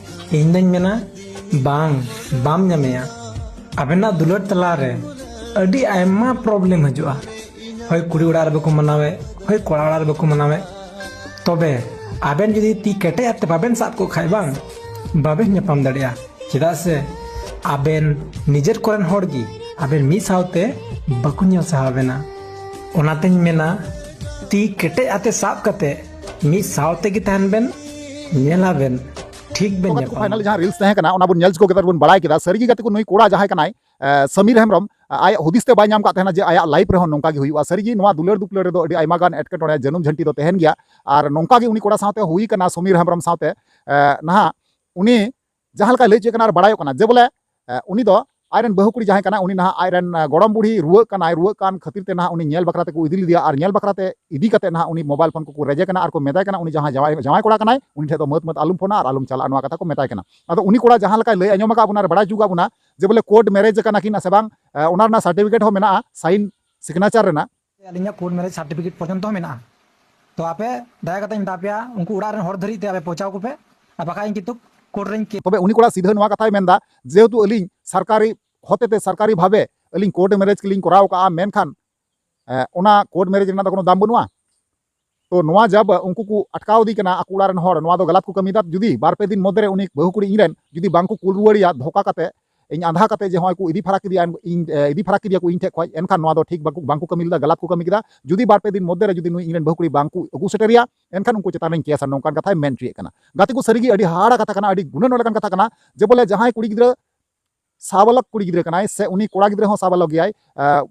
ᱤᱧ ᱫᱚᱧ ᱢᱮᱱᱟ, ᱵᱟᱝ, ᱵᱟᱢ ᱧᱟᱢᱮᱭᱟ᱾ ᱟᱵᱮᱱᱟᱜ ᱫᱩᱞᱟᱹᱲ ᱛᱟᱞᱟᱨᱮ ᱟᱹᱰᱤ ᱟᱭᱢᱟ ᱯᱨᱚᱵᱞᱮᱢ ᱦᱤᱡᱩᱜᱼᱟ᱾ ᱦᱳᱭ ᱠᱩᱲᱤ ᱚᱲᱟᱜ ᱨᱮ ᱵᱟᱠᱚ ᱢᱟᱱᱟᱣᱮᱫ, ᱦᱳᱭ ᱠᱚᱲᱟ ᱚᱲᱟᱜ ᱨᱮ ᱵᱟᱠᱚ ᱢᱟᱱᱟᱣᱮᱫ᱾ ᱛᱚᱵᱮ ᱟᱵᱮᱱ ᱡᱩᱫᱤ ᱛᱤ ᱠᱮᱴᱮᱡ ᱟᱛᱮ ᱵᱟᱵᱮᱱ ᱥᱟᱵ ᱠᱚᱜ ᱠᱷᱟᱡ, ᱵᱟᱝ, ᱵᱟᱵᱮᱱ ᱧᱟᱯᱟᱢ ᱫᱟᱲᱮᱭᱟᱜᱼᱟ᱾ ᱪᱮᱫᱟᱜ ᱥᱮ ᱟᱵᱮᱱ ᱱᱤᱡᱮᱨ ᱠᱚᱨᱮᱱ ᱦᱚᱲ ᱜᱮ ᱟᱵᱮᱱ ᱢᱤᱫ ᱥᱟᱶᱛᱮ ᱵᱟᱠᱚ ᱧᱮᱞ ᱥᱟᱦᱟᱣ ᱵᱮᱱᱟ᱾ ᱚᱱᱟᱛᱮᱧ ᱢᱮᱱᱟ, ᱛᱤ ᱠᱮᱴᱮᱡ ᱟᱛᱮ ᱥᱟᱵ ᱠᱟᱛᱮ ᱢᱤᱫ ᱥᱟᱶ ᱛᱮᱜᱮ ᱛᱟᱦᱮᱱ ᱵᱮᱱ, ᱧᱮᱞᱟᱵᱮᱱ, ᱴᱷᱤᱠ ᱵᱮᱱ ᱧᱟᱯᱟᱢᱟ᱾ ᱯᱷᱟᱭᱱᱟᱞ ᱡᱟᱦᱟᱸ ᱨᱤᱞᱥ ᱛᱟᱦᱮᱸ ᱠᱟᱱᱟ, ᱚᱱᱟ ᱵᱚᱱ ᱧᱮᱞ ᱪᱩᱠᱟᱹᱣ ᱠᱮᱫᱟ, ᱵᱚᱱ ᱵᱟᱲᱟᱭ ᱠᱮᱫᱟ᱾ ᱥᱟᱹᱨᱤᱜᱮ ᱜᱟᱛᱮ ᱠᱚ, ᱱᱩᱭ ᱠᱚᱲᱟ ᱡᱟᱦᱟᱸᱭ ᱠᱟᱱᱟᱭ, ᱮ, ᱥᱟᱢᱤᱨ ᱦᱮᱢᱵᱨᱚᱢ, ᱟᱡ ᱦᱩᱫᱤᱥ ᱛᱮ ᱵᱟᱭ ᱧᱟᱢ ᱠᱟᱜ ᱛᱟᱦᱮᱱᱟ ᱡᱮ ᱟᱭᱟᱜ ᱞᱟᱭᱤᱯᱷ ᱨᱮᱦᱚᱸ ᱱᱚᱝᱠᱟ ᱜᱮ ᱦᱩᱭᱩᱜᱼᱟ᱾ ᱥᱟᱹᱨᱤᱜᱮ ᱱᱚᱣᱟ ᱫᱩᱞᱟᱹᱲ ᱫᱩᱯᱞᱟᱹᱲ ᱨᱮᱫᱚ ᱟᱹᱰᱤ ᱟᱭᱢᱟ ᱜᱟᱱ ᱮᱴᱠᱮᱴᱚᱬᱮ, ᱡᱟᱹᱱᱩᱢ ᱡᱷᱟᱹᱱᱴᱤ ᱫᱚ ᱛᱟᱦᱮᱱ ᱜᱮᱭᱟ᱾ ᱟᱨ ᱱᱚᱝᱠᱟ ᱜᱮ ᱩᱱᱤ ᱠᱚᱲᱟ ᱥᱟᱶᱛᱮ ᱦᱩᱭ ᱠᱟᱱᱟ, ᱥᱚᱢᱤᱨ ᱦᱮᱢᱵᱨᱚᱢ ᱥᱟᱶᱛᱮ, ᱮ, ᱱᱟᱦᱟᱜ ᱩᱱᱤ ᱡᱟᱦᱟᱸ ᱞᱮᱠᱟᱭ ᱞᱟᱹᱭ ᱦᱚᱪᱚᱭᱮᱫ ᱠᱟᱱᱟ ᱟᱨ ᱵᱟᱲᱟᱭᱚᱜ ᱠᱟᱱᱟ ᱡᱮ ᱵᱚᱞᱮ, ᱮ, ᱩᱱᱤ ᱫᱚ ᱟᱡᱨᱮᱱ ᱵᱟᱹᱦᱩ ᱠᱩᱲᱤ ᱡᱟᱦᱟᱸᱭ ᱠᱟᱱᱟ, ᱩᱱᱤ ᱱᱟᱦᱟᱜ ᱟᱡᱨᱮᱱ, ᱮ, ᱜᱚᱲᱚᱢ ᱵᱩᱲᱦᱤ ᱨᱩᱣᱟᱹᱜ ᱠᱟᱱᱟᱭ, ᱨᱩᱣᱟᱹᱜ ᱠᱟᱱ ᱠᱷᱟᱹᱛᱤᱨ ᱛᱮ ᱱᱟᱦᱟᱜ ᱩᱱᱤ ᱧᱮᱞ ᱵᱟᱠᱷᱨᱟ ᱛᱮᱠᱚ ᱤᱫᱤ ᱞᱮᱫᱮᱭᱟ, ᱟᱨ ᱧᱮᱞ ᱵᱟᱠᱷᱨᱟ ᱛᱮ ᱤᱫᱤ ᱠᱟᱛᱮ ᱱᱟᱦᱟᱜ ᱩᱱᱤ ᱢᱳᱵᱟᱭᱤᱞ ᱯᱷᱳᱱ ᱠᱚᱠᱚ ᱨᱮᱡᱮ ᱠᱟᱱᱟ ᱟᱨ ᱠᱚ ᱢᱮᱛᱟᱭ ᱠᱟᱱᱟ, ᱩᱱᱤ ᱡᱟᱦᱟᱸ ᱡᱟᱶᱟᱭ, ᱡᱟᱶᱟᱭ ᱠᱚᱲᱟ ᱠᱟᱱᱟᱭ, ᱩᱱᱤ ᱴᱷᱮᱱ ᱫᱚ ᱢᱟᱹᱛ ᱢᱟᱹᱛ ᱟᱞᱚᱢ ᱯᱷᱳᱱᱟ ᱟᱨ ᱟᱞᱚᱢ ᱪᱟᱞᱟᱜᱼᱟ, ᱱᱚᱣᱟ ᱠᱟᱛᱷᱟ ᱠᱚ ᱢᱮᱛᱟᱭ ᱠᱟᱱᱟ᱾ ᱟᱫᱚ ᱩᱱᱤ ᱠᱚᱲᱟ ᱡᱟᱦᱟᱸ ᱞᱮᱠᱟᱭ ᱞᱟᱹᱭ ᱟᱸᱡᱚᱢ ᱟᱠᱟᱫ ᱵᱚᱱᱟ ᱟᱨ ᱵᱟᱲᱟᱭ ᱦᱚᱪᱚ ᱟᱠᱟᱫ ᱵᱚᱱᱟ ᱡᱮ ᱵᱚᱞᱮ ᱠᱳᱨᱴ ᱢᱮᱨᱮᱡᱽ ᱟᱠᱟᱱᱟ ᱠᱤᱱ ᱥᱮ ᱵᱟᱝ, ᱮ, ᱚᱱᱟ ᱨᱮᱱᱟᱜ ᱥᱟᱨᱴᱤᱯᱷᱤᱠᱮᱴ ᱦᱚᱸ ᱢᱮᱱᱟᱜᱼᱟ, ᱥᱟᱭᱤᱱ ᱥᱤᱜᱽᱱᱮᱪᱟᱨ ᱨᱮᱱᱟᱜ᱾ ᱟᱹᱞᱤᱧᱟᱜ ᱠᱳᱨᱴ ᱢᱮᱨᱮᱡᱽ ᱥᱟᱨᱴᱤᱯᱷᱤᱠᱮᱴ ᱯᱚᱨᱡᱚᱱᱛᱚ ᱦᱚᱸ ᱢᱮᱱᱟᱜᱼᱟ᱾ ᱛᱚ ᱟᱯᱮ ᱫᱟᱭᱟ ᱠᱟᱛᱮ ᱤᱧ ᱢᱮᱛᱟ ᱯᱮᱭᱟ, ᱩᱱᱠᱩ ᱚᱲᱟᱜ ᱨᱮᱱ ᱦᱚᱲ ᱫᱷᱟᱹᱨᱤᱡ ᱛᱮ ᱟᱯᱮ ᱯᱳᱣᱪᱷᱟᱣ ᱠᱚᱯᱮ, ᱟᱨ ᱵᱟᱠᱷᱟᱡ ᱤᱧ ᱠᱤᱱᱛᱩ ᱠᱳᱨᱴ ᱨᱮᱧ ᱠᱮ- ᱛᱚᱵᱮ ᱩᱱᱤ ᱠᱚᱲᱟ ᱥᱤᱫᱷᱟᱹ ᱱᱚᱣᱟ ᱠᱟᱛᱷᱟᱭ ᱢᱮᱱᱫᱟ, ᱡᱮᱦᱮᱛᱩ ᱟᱹᱞᱤᱧ ᱥᱚᱨᱠᱟᱨᱤ ᱦᱚᱛᱮᱛᱮ, ᱥᱚᱨᱠᱟᱨᱤ ᱵᱷᱟᱵᱮ ᱟᱹᱞᱤᱧ ᱠᱳᱨᱴ ᱢᱮᱨᱮᱡᱽ ᱜᱮᱞᱤᱧ ᱠᱚᱨᱟᱣ ᱠᱟᱜᱼᱟ, ᱢᱮᱱᱠᱷᱟᱱ, ᱮ, ᱚᱱᱟ ᱠᱳᱨᱴ ᱢᱮᱨᱮᱡᱽ ᱨᱮᱱᱟᱜ ᱫᱚ ᱠᱳᱱᱳ ᱫᱟᱢ ᱵᱟᱹᱱᱩᱜᱼᱟ᱾ ᱛᱚ ᱱᱚᱣᱟ ᱡᱟᱵ ᱩᱱᱠᱩ ᱠᱚ ᱟᱴᱠᱟᱣ ᱤᱫᱤ ᱠᱟᱱᱟ, ᱟᱠᱚ ᱚᱲᱟᱜ ᱨᱮᱱ ᱦᱚᱲ ᱱᱚᱣᱟ ᱫᱚ ᱜᱟᱞᱟᱛ ᱠᱚ ᱠᱟᱹᱢᱤᱭᱮᱫᱟ᱾ ᱡᱩᱫᱤ ᱵᱟᱨ ᱯᱮ ᱫᱤᱱ ᱢᱚᱫᱽᱫᱷᱮ ᱨᱮ ᱩᱱᱤ ᱵᱟᱹᱦᱩ ᱠᱩᱲᱤ ᱤᱧ ᱨᱮᱱ ᱡᱩᱫᱤ ᱵᱟᱝ ᱠᱚ ᱠᱩᱞ ᱨᱩᱣᱟᱹᱲᱮᱭᱟ ᱫᱷᱳᱠᱟ ᱠᱟᱛᱮ, ᱤᱧ ᱟᱸᱫᱷᱟ ᱠᱟᱛᱮ ᱡᱮ ᱦᱚᱸᱜᱼᱚᱭ ᱠᱚ ᱤᱫᱤ ᱯᱷᱟᱨᱟᱠ ᱠᱮᱫᱮᱭᱟ, ᱤᱧ, ᱮ, ᱤᱫᱤ ᱯᱷᱟᱨᱟᱠ ᱠᱮᱫᱮᱭᱟ ᱠᱚ ᱤᱧ ᱴᱷᱮᱡ ᱠᱷᱚᱡ, ᱮᱱᱠᱷᱟᱱ ᱱᱚᱣᱟ ᱫᱚ ᱴᱷᱤᱠ ᱵᱟᱠᱚ, ᱵᱟᱝ ᱠᱚ ᱠᱟᱹᱢᱤ ᱞᱮᱫᱟ, ᱜᱟᱞᱟᱛ ᱠᱚ ᱠᱟᱹᱢᱤ ᱠᱮᱫᱟ᱾ ᱡᱩᱫᱤ ᱵᱟᱨ ᱯᱮ ᱫᱤᱱ ᱢᱚᱫᱽᱫᱷᱮ ᱨᱮ ᱡᱩᱫᱤ ᱱᱩᱭ ᱤᱧ ᱨᱮᱱ ᱵᱟᱹᱦᱩ ᱠᱩᱲᱤ ᱵᱟᱝ ᱠᱚ ᱟᱹᱜᱩ ᱥᱮᱴᱮᱨᱮᱭᱟ, ᱮᱱᱠᱷᱟᱱ ᱩᱱᱠᱩ ᱪᱮᱛᱟᱱ ᱨᱤᱧ ᱠᱮᱥᱟ, ᱱᱚᱝᱠᱟᱱ ᱠᱟᱛᱷᱟᱭ ᱢᱮᱱ ᱦᱚᱪᱚᱭᱮᱫ ᱠᱟᱱᱟ᱾ ᱜᱟᱛᱮ ᱠᱚ, ᱥᱟᱹᱨᱤᱜᱮ ᱟᱹᱰᱤ ᱦᱟᱦᱟᱲᱟ ᱠᱟᱛᱷᱟ ᱠᱟᱱᱟ, ᱟᱹᱰᱤ ᱜᱩᱱᱟᱹᱱᱚᱜ ᱞᱮᱠᱟᱱ ᱠᱟᱛᱷᱟ ᱠᱟᱱᱟ, ᱡᱮ ᱵᱚᱞᱮ ᱡᱟᱦᱟᱸᱭ ᱠᱩᱲᱤ ᱜᱤᱫᱽᱨᱟᱹ ᱥᱟᱵᱟᱞᱚᱠ ᱠᱩᱲᱤ ᱜᱤᱫᱽᱨᱟᱹ ᱠᱟᱱᱟᱭ ᱥᱮ ᱩᱱᱤ ᱠᱚᱲᱟ ᱜᱤᱫᱽᱨᱟᱹ ᱦᱚᱸ ᱥᱟᱵᱟᱞᱚᱠ ᱜᱮᱭᱟᱭ, ᱮ,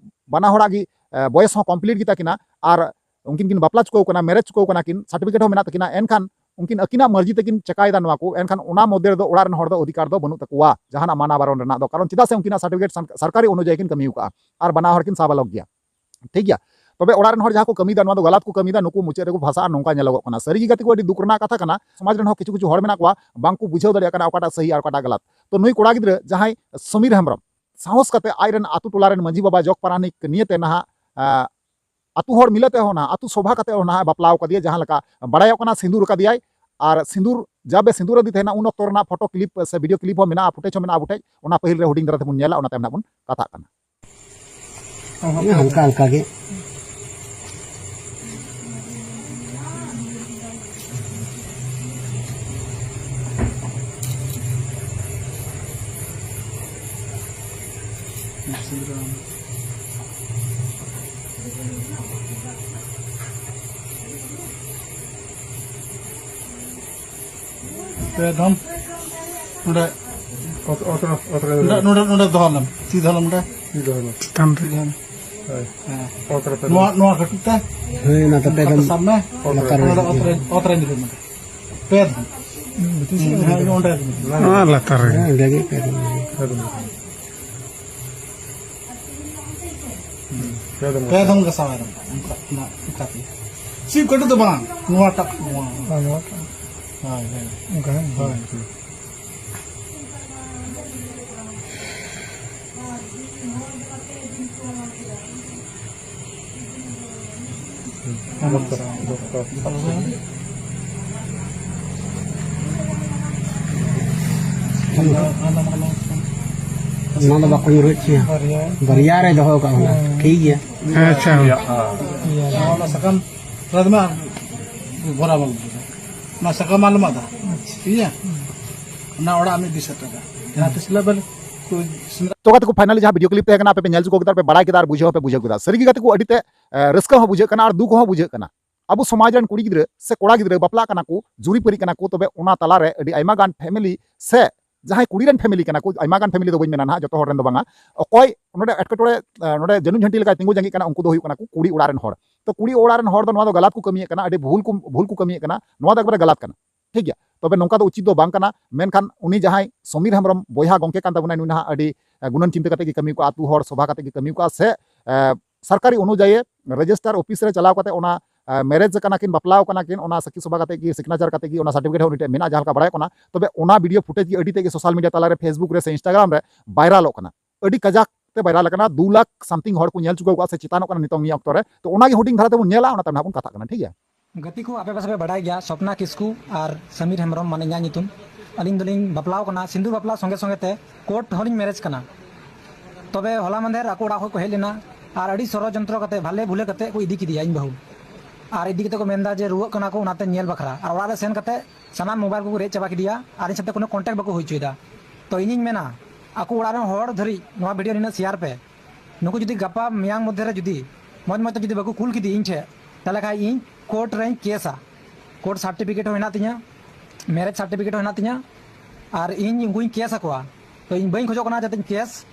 ᱵᱟᱱᱟ ᱦᱚᱲᱟᱜ ᱜᱮ, ᱮ, ᱵᱚᱭᱮᱥ ᱦᱚᱸ complete ᱜᱮᱛᱟ ᱠᱤᱱᱟ, ᱟᱨ ᱩᱱᱠᱤᱱ ᱠᱤᱱ ᱵᱟᱯᱞᱟ ᱪᱩᱠᱟᱹᱣ ᱠᱟᱱᱟ, marriage ᱪᱩᱠᱟᱹᱣ ᱠᱟᱱᱟ ᱠᱤᱱ, certificate ᱦᱚᱸ ᱢᱮᱱᱟᱜ ᱛᱟᱹᱠᱤᱱᱟ, ᱮᱱᱠᱷᱟᱱ ᱩᱱᱠᱤᱱ ᱟᱹᱠᱤᱱᱟᱜ ᱢᱟᱹᱨᱡᱤ ᱛᱮᱠᱤᱱ ᱪᱮᱠᱟᱭᱮᱫᱟ ᱱᱚᱣᱟ ᱠᱚ, ᱮᱱᱠᱷᱟᱱ ᱚᱱᱟ ᱢᱚᱫᱽᱫᱷᱮ ᱨᱮᱫᱚ ᱚᱲᱟᱜ ᱨᱮᱱ ᱦᱚᱲ ᱫᱚ ᱚᱫᱷᱤᱠᱟᱨ ᱫᱚ ᱵᱟᱹᱱᱩᱜ ᱛᱟᱠᱚᱣᱟ ᱡᱟᱦᱟᱱᱟᱜ ᱢᱟᱱᱟ ᱵᱟᱨᱚᱱ ᱨᱮᱱᱟᱜ ᱫᱚ, ᱠᱟᱨᱚᱱ ᱪᱮᱫᱟᱜ ᱥᱮ ᱩᱱᱠᱤᱱᱟᱜ certificate ᱥᱟᱱ-, ᱥᱚᱨᱠᱟᱨᱤ ᱚᱱᱩᱡᱟᱭᱤ ᱠᱤᱱ ᱠᱟᱹᱢᱤ ᱟᱠᱟᱫᱼᱟ ᱟᱨ ᱵᱟᱱᱟ ᱦᱚᱲ ᱠᱤᱱ ᱥᱟᱵᱟᱞᱚᱠ ᱜᱮᱭᱟ᱾ ᱴᱷᱤᱠ ᱜᱮᱭᱟ, ᱛᱚᱵᱮ ᱚᱲᱟᱜ ᱨᱮᱱ ᱦᱚᱲ ᱡᱟᱦᱟᱸ ᱠᱚ ᱠᱟᱹᱢᱤᱭᱮᱫᱟ, ᱱᱚᱣᱟ ᱫᱚ ᱜᱟᱞᱟᱛ ᱠᱚ ᱠᱟᱹᱢᱤᱭᱮᱫᱟ, ᱱᱩᱠᱩ ᱢᱩᱪᱟᱹᱫ ᱨᱮᱠᱚ ᱯᱷᱟᱥᱟᱜᱼᱟ, ᱱᱚᱝᱠᱟ ᱧᱮᱞᱚᱜᱚᱜ ᱠᱟᱱᱟ᱾ ᱥᱟᱹᱨᱤ ᱜᱮ ᱜᱟᱛᱮ ᱠᱚ, ᱟᱹᱰᱤ ᱫᱩᱠ ᱨᱮᱱᱟᱜ ᱠᱟᱛᱷᱟ ᱠᱟᱱᱟ᱾ ᱥᱚᱢᱟᱡᱽ ᱨᱮᱱ ᱦᱚᱸ ᱠᱤᱪᱷᱩ ᱠᱤᱪᱷᱩ ᱦᱚᱲ ᱢᱮᱱᱟᱜ ᱠᱚᱣᱟ, ᱵᱟᱝ ᱠᱚ ᱵᱩᱡᱷᱟᱹᱣ ᱫᱟᱲᱮᱭᱟᱜ ᱠᱟᱱᱟ ᱚᱠᱟᱴᱟᱜ ᱥᱟᱹᱦᱤ ᱟᱨ ᱚᱠᱟᱴᱟᱜ ᱜᱟᱞᱟᱛ᱾ ᱛᱚ ᱱᱩᱭ ᱠᱚᱲᱟ ᱜᱤᱫᱽᱨᱟᱹ ᱡᱟᱦᱟᱸᱭ ᱥᱚᱢᱤᱨ ᱦᱮᱢᱵᱨᱚᱢ, ᱥᱟᱦᱚᱥ ᱠᱟᱛᱮ ᱟᱡ ᱨᱮᱱ ᱟᱛᱳ ᱴᱚᱞᱟ ᱨᱮᱱ ᱢᱟᱹᱡᱷᱤ ᱵᱟᱵᱟ ᱡᱚᱜᱽ ᱯᱟᱨᱟᱱᱤᱠ ᱱᱤᱭᱟᱹᱛᱮ ᱱᱟᱦᱟᱜ, ᱟ, ᱟᱛᱳ ᱦᱚᱲ ᱢᱤᱞᱟᱹ ᱛᱮᱦᱚᱸ ᱱᱟᱦᱟᱜ, ᱟᱛᱳ ᱥᱚᱵᱷᱟ ᱠᱟᱛᱮ ᱦᱚᱸ ᱱᱟᱦᱟᱜ ᱵᱟᱯᱞᱟᱣ ᱠᱟᱫᱮᱭᱟ, ᱡᱟᱦᱟᱸ ᱞᱮᱠᱟ ᱵᱟᱲᱟᱭᱚᱜ ᱠᱟᱱᱟ, ᱥᱤᱸᱫᱩᱨ ᱠᱟᱫᱮᱭᱟᱭ᱾ ᱟᱨ ᱥᱤᱸᱫᱩᱨ ᱡᱟᱵᱮ ᱥᱤᱸᱫᱩᱨ ᱟᱫᱮ ᱛᱟᱦᱮᱱᱟ, ᱩᱱ ᱚᱠᱛᱚ ᱨᱮᱱᱟᱜ photo clip ᱥᱮ video clip ᱦᱚᱸ ᱢᱮᱱᱟᱜᱼᱟ, footage ᱦᱚᱸ ᱢᱮᱱᱟᱜᱼᱟ ᱟᱵᱚ ᱴᱷᱮᱡ, ᱚᱱᱟ ᱯᱟᱹᱦᱤᱞ ᱨᱮ ᱦᱩᱰᱤᱧ ᱫᱷᱟᱨᱟ ᱛᱮᱵᱚᱱ ᱧᱮᱞᱟ, ᱚᱱᱟ ᱛᱟᱭᱚᱢ ᱱᱟᱦᱟᱜ ᱵᱚᱱ ᱠᱟᱛᱷᱟᱜ ᱠᱟᱱᱟ᱾ ᱦᱮᱸ, ᱦᱟᱞᱠᱟ ᱦᱟᱞᱠᱟ ᱜᱮ᱾ ᱯᱮ ᱫᱷᱚᱢ ᱱᱚᱰᱮ ᱚᱛ-, ᱚᱛ-, ᱚᱛ ᱨᱮ ᱱᱚᱰᱮ, ᱱᱚᱰᱮ, ᱱᱚᱰᱮ ᱫᱚᱦᱚ ᱞᱮᱢ, ᱛᱤ ᱫᱚᱦᱚ ᱞᱮᱢ ᱱᱚᱰᱮ᱾ ᱛᱤ ᱫᱚᱦᱚ ᱞᱮᱢ᱾ ᱪᱮᱛᱟᱱ ᱨᱮ᱾ ᱦᱳᱭ᱾ ᱦᱮᱸ᱾ ᱚᱛ ᱨᱮ ᱯᱮ ᱱᱚᱣᱟ, ᱫᱷᱚᱢ᱾ ᱱᱚᱣᱟ ᱠᱟᱹᱴᱩᱵ ᱛᱮ ᱦᱳᱭ, ᱚᱱᱟ ᱫᱚ ᱯᱮ ᱱᱚᱝᱠᱟ ᱫᱷᱚᱢ᱾ ᱥᱟᱵ ᱢᱮ᱾ ᱚᱛ ᱨᱮ᱾ ᱱᱚᱰᱮ ᱚᱛ ᱨᱮ, ᱚᱛ ᱨᱮ ᱧᱩᱨᱦᱩᱭ ᱢᱮ᱾ ᱯᱮ ᱫᱷᱚᱢ᱾ ᱦᱩᱸ, ᱵᱷᱤᱛᱤᱨ ᱥᱮᱫ ᱦᱩᱸ, ᱨᱮ᱾ ᱦᱮᱸ, ᱚᱸᱰᱮ᱾ ᱱᱚᱣᱟ ᱞᱟᱛᱟᱨ ᱨᱮ᱾ ᱦᱮᱸ, ᱚᱸᱰᱮ ᱜᱮ ᱯᱮ ᱫᱷᱚᱢ᱾ ᱯᱮ ᱫᱷᱚᱢ᱾ ᱯᱮ ᱫᱷᱚᱢ᱾ ᱯᱮ ᱫᱷᱚᱢ ᱜᱷᱟᱥᱟᱣ ᱟᱭ ᱨᱚᱝ᱾ ᱚᱱᱠᱟ, ᱚᱱᱟ, ᱚᱱᱠᱟ ᱛᱮ᱾ ᱥᱤᱵ ᱠᱟᱹᱴᱩᱵ ᱫᱚ ᱵᱟᱝ, ᱱᱚᱣᱟᱴᱟᱜ, ᱱᱚᱣᱟ᱾ ᱦᱮᱸ, ᱱᱚᱣᱟᱴᱟᱜ᱾ ᱦᱳᱭ, ᱦᱳᱭ᱾ ᱚᱱᱠᱟ ᱦᱮᱸ? ᱦᱳᱭ᱾ ᱚᱱᱟ ᱫᱚ ᱵᱟᱠᱚ ᱧᱩᱨᱦᱩ ᱦᱚᱪᱚᱭᱟ᱾ ᱵᱟᱨᱭᱟ᱾ ᱵᱟᱨᱭᱟ ᱨᱮ ᱫᱚᱦᱚ ᱠᱟᱜ ᱠᱟᱱᱟ᱾ ᱦᱮᱸ᱾ ᱴᱷᱤᱠ ᱜᱮᱭᱟ᱾ ᱟᱪᱪᱷᱟ᱾ ᱤᱭᱟᱹ᱾ ᱚᱱᱟ ᱥᱟᱠᱟᱢ ᱨᱮ ᱢᱟ ᱵᱷᱚᱨᱟᱣ ᱵᱟᱝ ᱵᱩᱡᱷᱟᱹᱜᱼᱟ᱾ ᱚᱱᱟ ᱥᱟᱠᱟᱢ ᱟᱞᱚᱢ ᱟᱫᱟ᱾ ᱴᱷᱤᱠ ᱜᱮᱭᱟ? ᱚᱱᱟ ᱚᱲᱟᱜ ᱢᱤᱫ ᱫᱤᱥᱟᱹ ᱛᱮ᱾ ᱡᱟᱦᱟᱸ ᱛᱤᱥ ᱦᱤᱞᱳᱜ ᱵᱮᱱ ᱛᱚ ᱜᱟᱛᱮ ᱠᱚ, finally ᱡᱟᱦᱟᱸ video clip ᱛᱟᱦᱮᱸ ᱠᱟᱱᱟ, ᱟᱯᱮ ᱯᱮ ᱧᱮᱞ ᱪᱩᱠᱟᱹᱣ ᱠᱮᱫᱟ, ᱯᱮ ᱵᱟᱲᱟᱭ ᱠᱮᱫᱟ ᱟᱨ ᱵᱩᱡᱷᱟᱹᱣ ᱦᱚᱸᱯᱮ ᱵᱩᱡᱷᱟᱹᱣ ᱠᱮᱫᱟ᱾ ᱥᱟᱹᱨᱤ ᱜᱮ ᱜᱟᱛᱮ ᱠᱚ, ᱟᱹᱰᱤ ᱛᱮ, ᱮ, ᱨᱟᱹᱥᱠᱟᱹ ᱦᱚᱸ ᱵᱩᱡᱷᱟᱹᱜ ᱠᱟᱱᱟ ᱟᱨ ᱫᱩᱠ ᱦᱚᱸ ᱵᱩᱡᱷᱟᱹᱜ ᱠᱟᱱᱟ᱾ ᱟᱵᱚ ᱥᱚᱢᱟᱡᱽ ᱨᱮᱱ ᱠᱩᱲᱤ ᱜᱤᱫᱽᱨᱟᱹ ᱥᱮ ᱠᱚᱲᱟ ᱜᱤᱫᱽᱨᱟᱹ ᱵᱟᱯᱞᱟᱜ ᱠᱟᱱᱟ ᱠᱚ, ᱡᱩᱨᱤ ᱯᱟᱹᱨᱤᱜ ᱠᱟᱱᱟ ᱠᱚ, ᱛᱚᱵᱮ ᱚᱱᱟ ᱛᱟᱞᱟᱨᱮ ᱟᱹᱰᱤ ᱟᱭᱢᱟ ᱜᱟᱱ family ᱥᱮ ᱡᱟᱦᱟᱸᱭ ᱠᱩᱲᱤ ᱨᱮᱱ family ᱠᱟᱱᱟ ᱠᱚ, ᱟᱭᱢᱟ ᱜᱟᱱ family ᱫᱚ ᱵᱟᱹᱧ ᱢᱮᱱᱟ ᱱᱟᱦᱟᱜ, ᱡᱚᱛᱚ ᱦᱚᱲ ᱨᱮᱱ ᱫᱚ ᱵᱟᱝᱟ, ᱚᱠᱚᱭ ᱱᱚᱰᱮ ᱮᱴᱠᱮᱴᱚᱬᱮ, ᱮ, ᱱᱚᱰᱮ ᱡᱟᱹᱱᱩᱢ ᱡᱷᱟᱹᱱᱴᱤ ᱞᱮᱠᱟᱭ ᱛᱤᱸᱜᱩ ᱡᱟᱸᱜᱤᱜ ᱠᱟᱱᱟ, ᱩᱱᱠᱩ ᱫᱚ ᱦᱩᱭᱩᱜ ᱠᱟᱱᱟ ᱠᱚ ᱠᱩᱲᱤ ᱚᱲᱟᱜ ᱨᱮᱱ ᱦᱚᱲ᱾ ᱛᱚ ᱠᱩᱲᱤ ᱚᱲᱟᱜ ᱨᱮᱱ ᱦᱚᱲ ᱫᱚ ᱱᱚᱣᱟ ᱫᱚ ᱜᱟᱞᱟᱛ ᱠᱚ ᱠᱟᱹᱢᱤᱭᱮᱫ ᱠᱟᱱᱟ, ᱟᱹᱰᱤ ᱵᱷᱩᱞ ᱠᱚ, ᱵᱷᱩᱞ ᱠᱚ ᱠᱟᱹᱢᱤᱭᱮᱫ ᱠᱟᱱᱟ, ᱱᱚᱣᱟ ᱫᱚ ᱮᱠᱵᱟᱨᱮ ᱜᱟᱞᱟᱛ ᱠᱟᱱᱟ᱾ ᱴᱷᱤᱠ ᱜᱮᱭᱟ, ᱛᱚᱵᱮ ᱱᱚᱝᱠᱟ ᱫᱚ ᱩᱪᱤᱛ ᱫᱚ ᱵᱟᱝ ᱠᱟᱱᱟ᱾ ᱢᱮᱱᱠᱷᱟᱱ ᱩᱱᱤ ᱡᱟᱦᱟᱸᱭ ᱥᱚᱢᱤᱨ ᱦᱮᱢᱵᱨᱚᱢ ᱵᱚᱭᱦᱟ ᱜᱚᱝᱠᱮ ᱠᱟᱱ ᱛᱟᱵᱚᱱᱟᱭ, ᱱᱩᱭ ᱱᱟᱦᱟᱜ ᱟᱹᱰᱤ, ᱮ, ᱜᱩᱱᱟᱹᱱ ᱪᱤᱱᱛᱟᱹ ᱠᱟᱛᱮ ᱜᱮ ᱠᱟᱹᱢᱤ ᱠᱚᱜᱼᱟ, ᱟᱹᱛᱩ ᱦᱚᱲ ᱥᱚᱵᱷᱟ ᱠᱟᱛᱮ ᱜᱮ ᱠᱟᱹᱢᱤ ᱠᱚᱜᱼᱟ, ᱥᱮ, ᱮ, ᱥᱚᱨᱠᱟᱨᱤ ᱚᱱᱩᱡᱟᱭᱤ register office ᱨᱮ ᱪᱟᱞᱟᱣ ᱠᱟᱛᱮ ᱚᱱᱟ, ᱮ, marriage ᱠᱟᱱᱟ ᱠᱤᱱ, ᱵᱟᱯᱞᱟᱣ ᱠᱟᱱᱟ ᱠᱤᱱ, ᱚᱱᱟ ᱥᱟᱹᱠᱷᱤ ᱥᱚᱵᱷᱟ ᱠᱟᱛᱮ ᱜᱮ, signature ᱠᱟᱛᱮ ᱜᱮ ᱚᱱᱟ certificate ᱦᱚᱸ ᱩᱱᱤ ᱴᱷᱮᱱ ᱢᱮᱱᱟᱜᱼᱟ, ᱡᱟᱦᱟᱸ ᱞᱮᱠᱟ ᱵᱟᱲᱟᱭᱚᱜ ᱠᱟᱱᱟ᱾ ᱛᱚᱵᱮ ᱚᱱᱟ video footage ᱜᱮ ᱟᱹᱰᱤ ᱛᱮᱫ ᱜᱮ social media ᱛᱟᱞᱟ ᱨᱮ, Facebook ᱨᱮ ᱥᱮ Instagram ᱨᱮ viralᱚᱜ ᱠᱟᱱᱟ, ᱟᱹᱰᱤ ᱠᱟᱡᱟᱠ ᱛᱮ viralᱚᱜ ᱠᱟᱱᱟ᱾ ᱫᱩ ᱞᱟᱠᱷ something ᱦᱚᱲ ᱠᱚ ᱧᱮᱞ ᱪᱩᱠᱟᱹᱣ ᱠᱚᱜᱼᱟ ᱥᱮ ᱪᱮᱛᱟᱱᱚᱜ ᱠᱟᱱᱟ ᱱᱤᱛᱚᱝ ᱱᱤᱭᱟᱹ ᱚᱠᱛᱚ ᱨᱮ᱾ ᱛᱚ ᱚᱱᱟ ᱜᱮ ᱦᱩᱰᱤᱧ ᱫᱷᱟᱨᱟ ᱛᱮᱵᱚᱱ ᱧᱮᱞᱟ, ᱚᱱᱟ ᱛᱟᱭᱚᱢ ᱱᱟᱦᱟᱜ ᱵᱚᱱ ᱠᱟᱛᱷᱟᱜ ᱠᱟᱱᱟ, ᱴᱷᱤᱠ ᱜᱮᱭᱟ? ᱜᱟᱛᱮ ᱠᱚ, ᱟᱯᱮ ᱯᱟᱥᱮ ᱯᱮ ᱵᱟᱰᱟᱭ ᱜᱮᱭᱟ, ᱥᱚᱯᱱᱟ ᱠᱤᱥᱠᱩ ᱟᱨ ᱥᱟᱢᱤᱨ ᱦᱮᱢᱵᱨᱚᱢ, ᱢᱟᱱᱮ ᱤᱧᱟᱹᱜ ᱧᱩᱛᱩᱢ᱾ ᱟᱹᱞᱤᱧ ᱫᱚᱞᱤᱧ ᱵᱟᱯᱞᱟᱣ ᱠᱟᱱᱟ, ᱥᱤᱸᱫᱩᱨ ᱵᱟᱯᱞᱟ ᱥᱚᱸᱜᱮ ᱥᱚᱸᱜᱮ ᱛᱮ court ᱦᱚᱸᱞᱤᱧ marriage ᱠᱟᱱᱟ᱾ ᱛᱚᱵᱮ ᱦᱚᱞᱟ ᱢᱟᱫᱷᱮᱨ ᱟᱠᱚ ᱚᱲᱟᱜ ᱠᱷᱚᱱ ᱠᱚ ᱦᱮᱡ ᱞᱮᱱᱟ ᱟᱨ ᱟᱹᱰᱤ ᱥᱚᱲᱚᱡᱚᱱᱛᱨᱚ ᱠᱟᱛᱮ, ᱵᱷᱟᱞᱮ ᱵᱷᱩᱞᱮ ᱠᱟᱛᱮ ᱠᱚ ᱤᱫᱤ ᱠᱮᱫᱮᱭᱟ ᱤᱧ ᱵᱟᱹᱦᱩ᱾ ᱟᱨ ᱤᱫᱤ ᱠᱟᱛᱮ ᱠᱚ ᱢᱮᱱᱫᱟ ᱡᱮ ᱨᱩᱣᱟᱹᱜ ᱠᱟᱱᱟ ᱠᱚ, ᱚᱱᱟᱛᱮ ᱧᱮᱞ ᱵᱟᱠᱷᱨᱟ᱾ ᱟᱨ ᱚᱲᱟᱜ ᱨᱮ ᱥᱮᱱ ᱠᱟᱛᱮ ᱥᱟᱱᱟᱢ mobile ᱠᱚᱠᱚ ᱨᱮᱡ ᱪᱟᱵᱟ ᱠᱮᱫᱮᱭᱟ ᱟᱨ ᱤᱧ ᱥᱟᱛᱮ ᱠᱳᱱᱳ contact ᱵᱟᱠᱚ ᱦᱩᱭ ᱦᱚᱪᱚᱭᱮᱫᱟ᱾ ᱛᱚ ᱤᱧᱤᱧ ᱢᱮᱱᱟ, ᱟᱠᱚ ᱚᱲᱟᱜ ᱨᱮᱱ ᱦᱚᱲ ᱫᱷᱟᱹᱨᱤᱡ ᱱᱚᱣᱟ video ᱱᱤᱱᱟᱹᱜ share ᱯᱮ᱾ ᱱᱩᱠᱩ ᱡᱩᱫᱤ ᱜᱟᱯᱟ ᱢᱮᱭᱟᱝ ᱢᱚᱫᱽᱫᱷᱮ ᱨᱮ ᱡᱩᱫᱤ ᱢᱚᱡᱽ ᱢᱚᱡᱽ ᱛᱮ ᱡᱩᱫᱤ ᱵᱟᱠᱚ ᱠᱩᱞ ᱠᱮᱫᱮ ᱤᱧ ᱴᱷᱮᱱ, ᱛᱟᱦᱚᱞᱮ ᱠᱷᱟᱱ ᱤᱧ court ᱨᱮᱧ ᱠᱮᱥᱟ᱾ Court certificate ᱦᱚᱸ ᱦᱮᱱᱟᱜ ᱛᱤᱧᱟ, marriage certificate ᱦᱚᱸ ᱦᱮᱱᱟᱜ ᱛᱤᱧᱟ, ᱟᱨ ᱤᱧ ᱩᱱᱠᱩᱧ ᱠᱮᱥ ᱟᱠᱚᱣᱟ᱾ ᱛᱚ ᱤᱧ ᱵᱟᱹᱧ ᱠᱷᱚᱡᱚᱜ ᱠᱟᱱᱟ ᱡᱟᱛᱮᱧ ᱠᱮᱥ,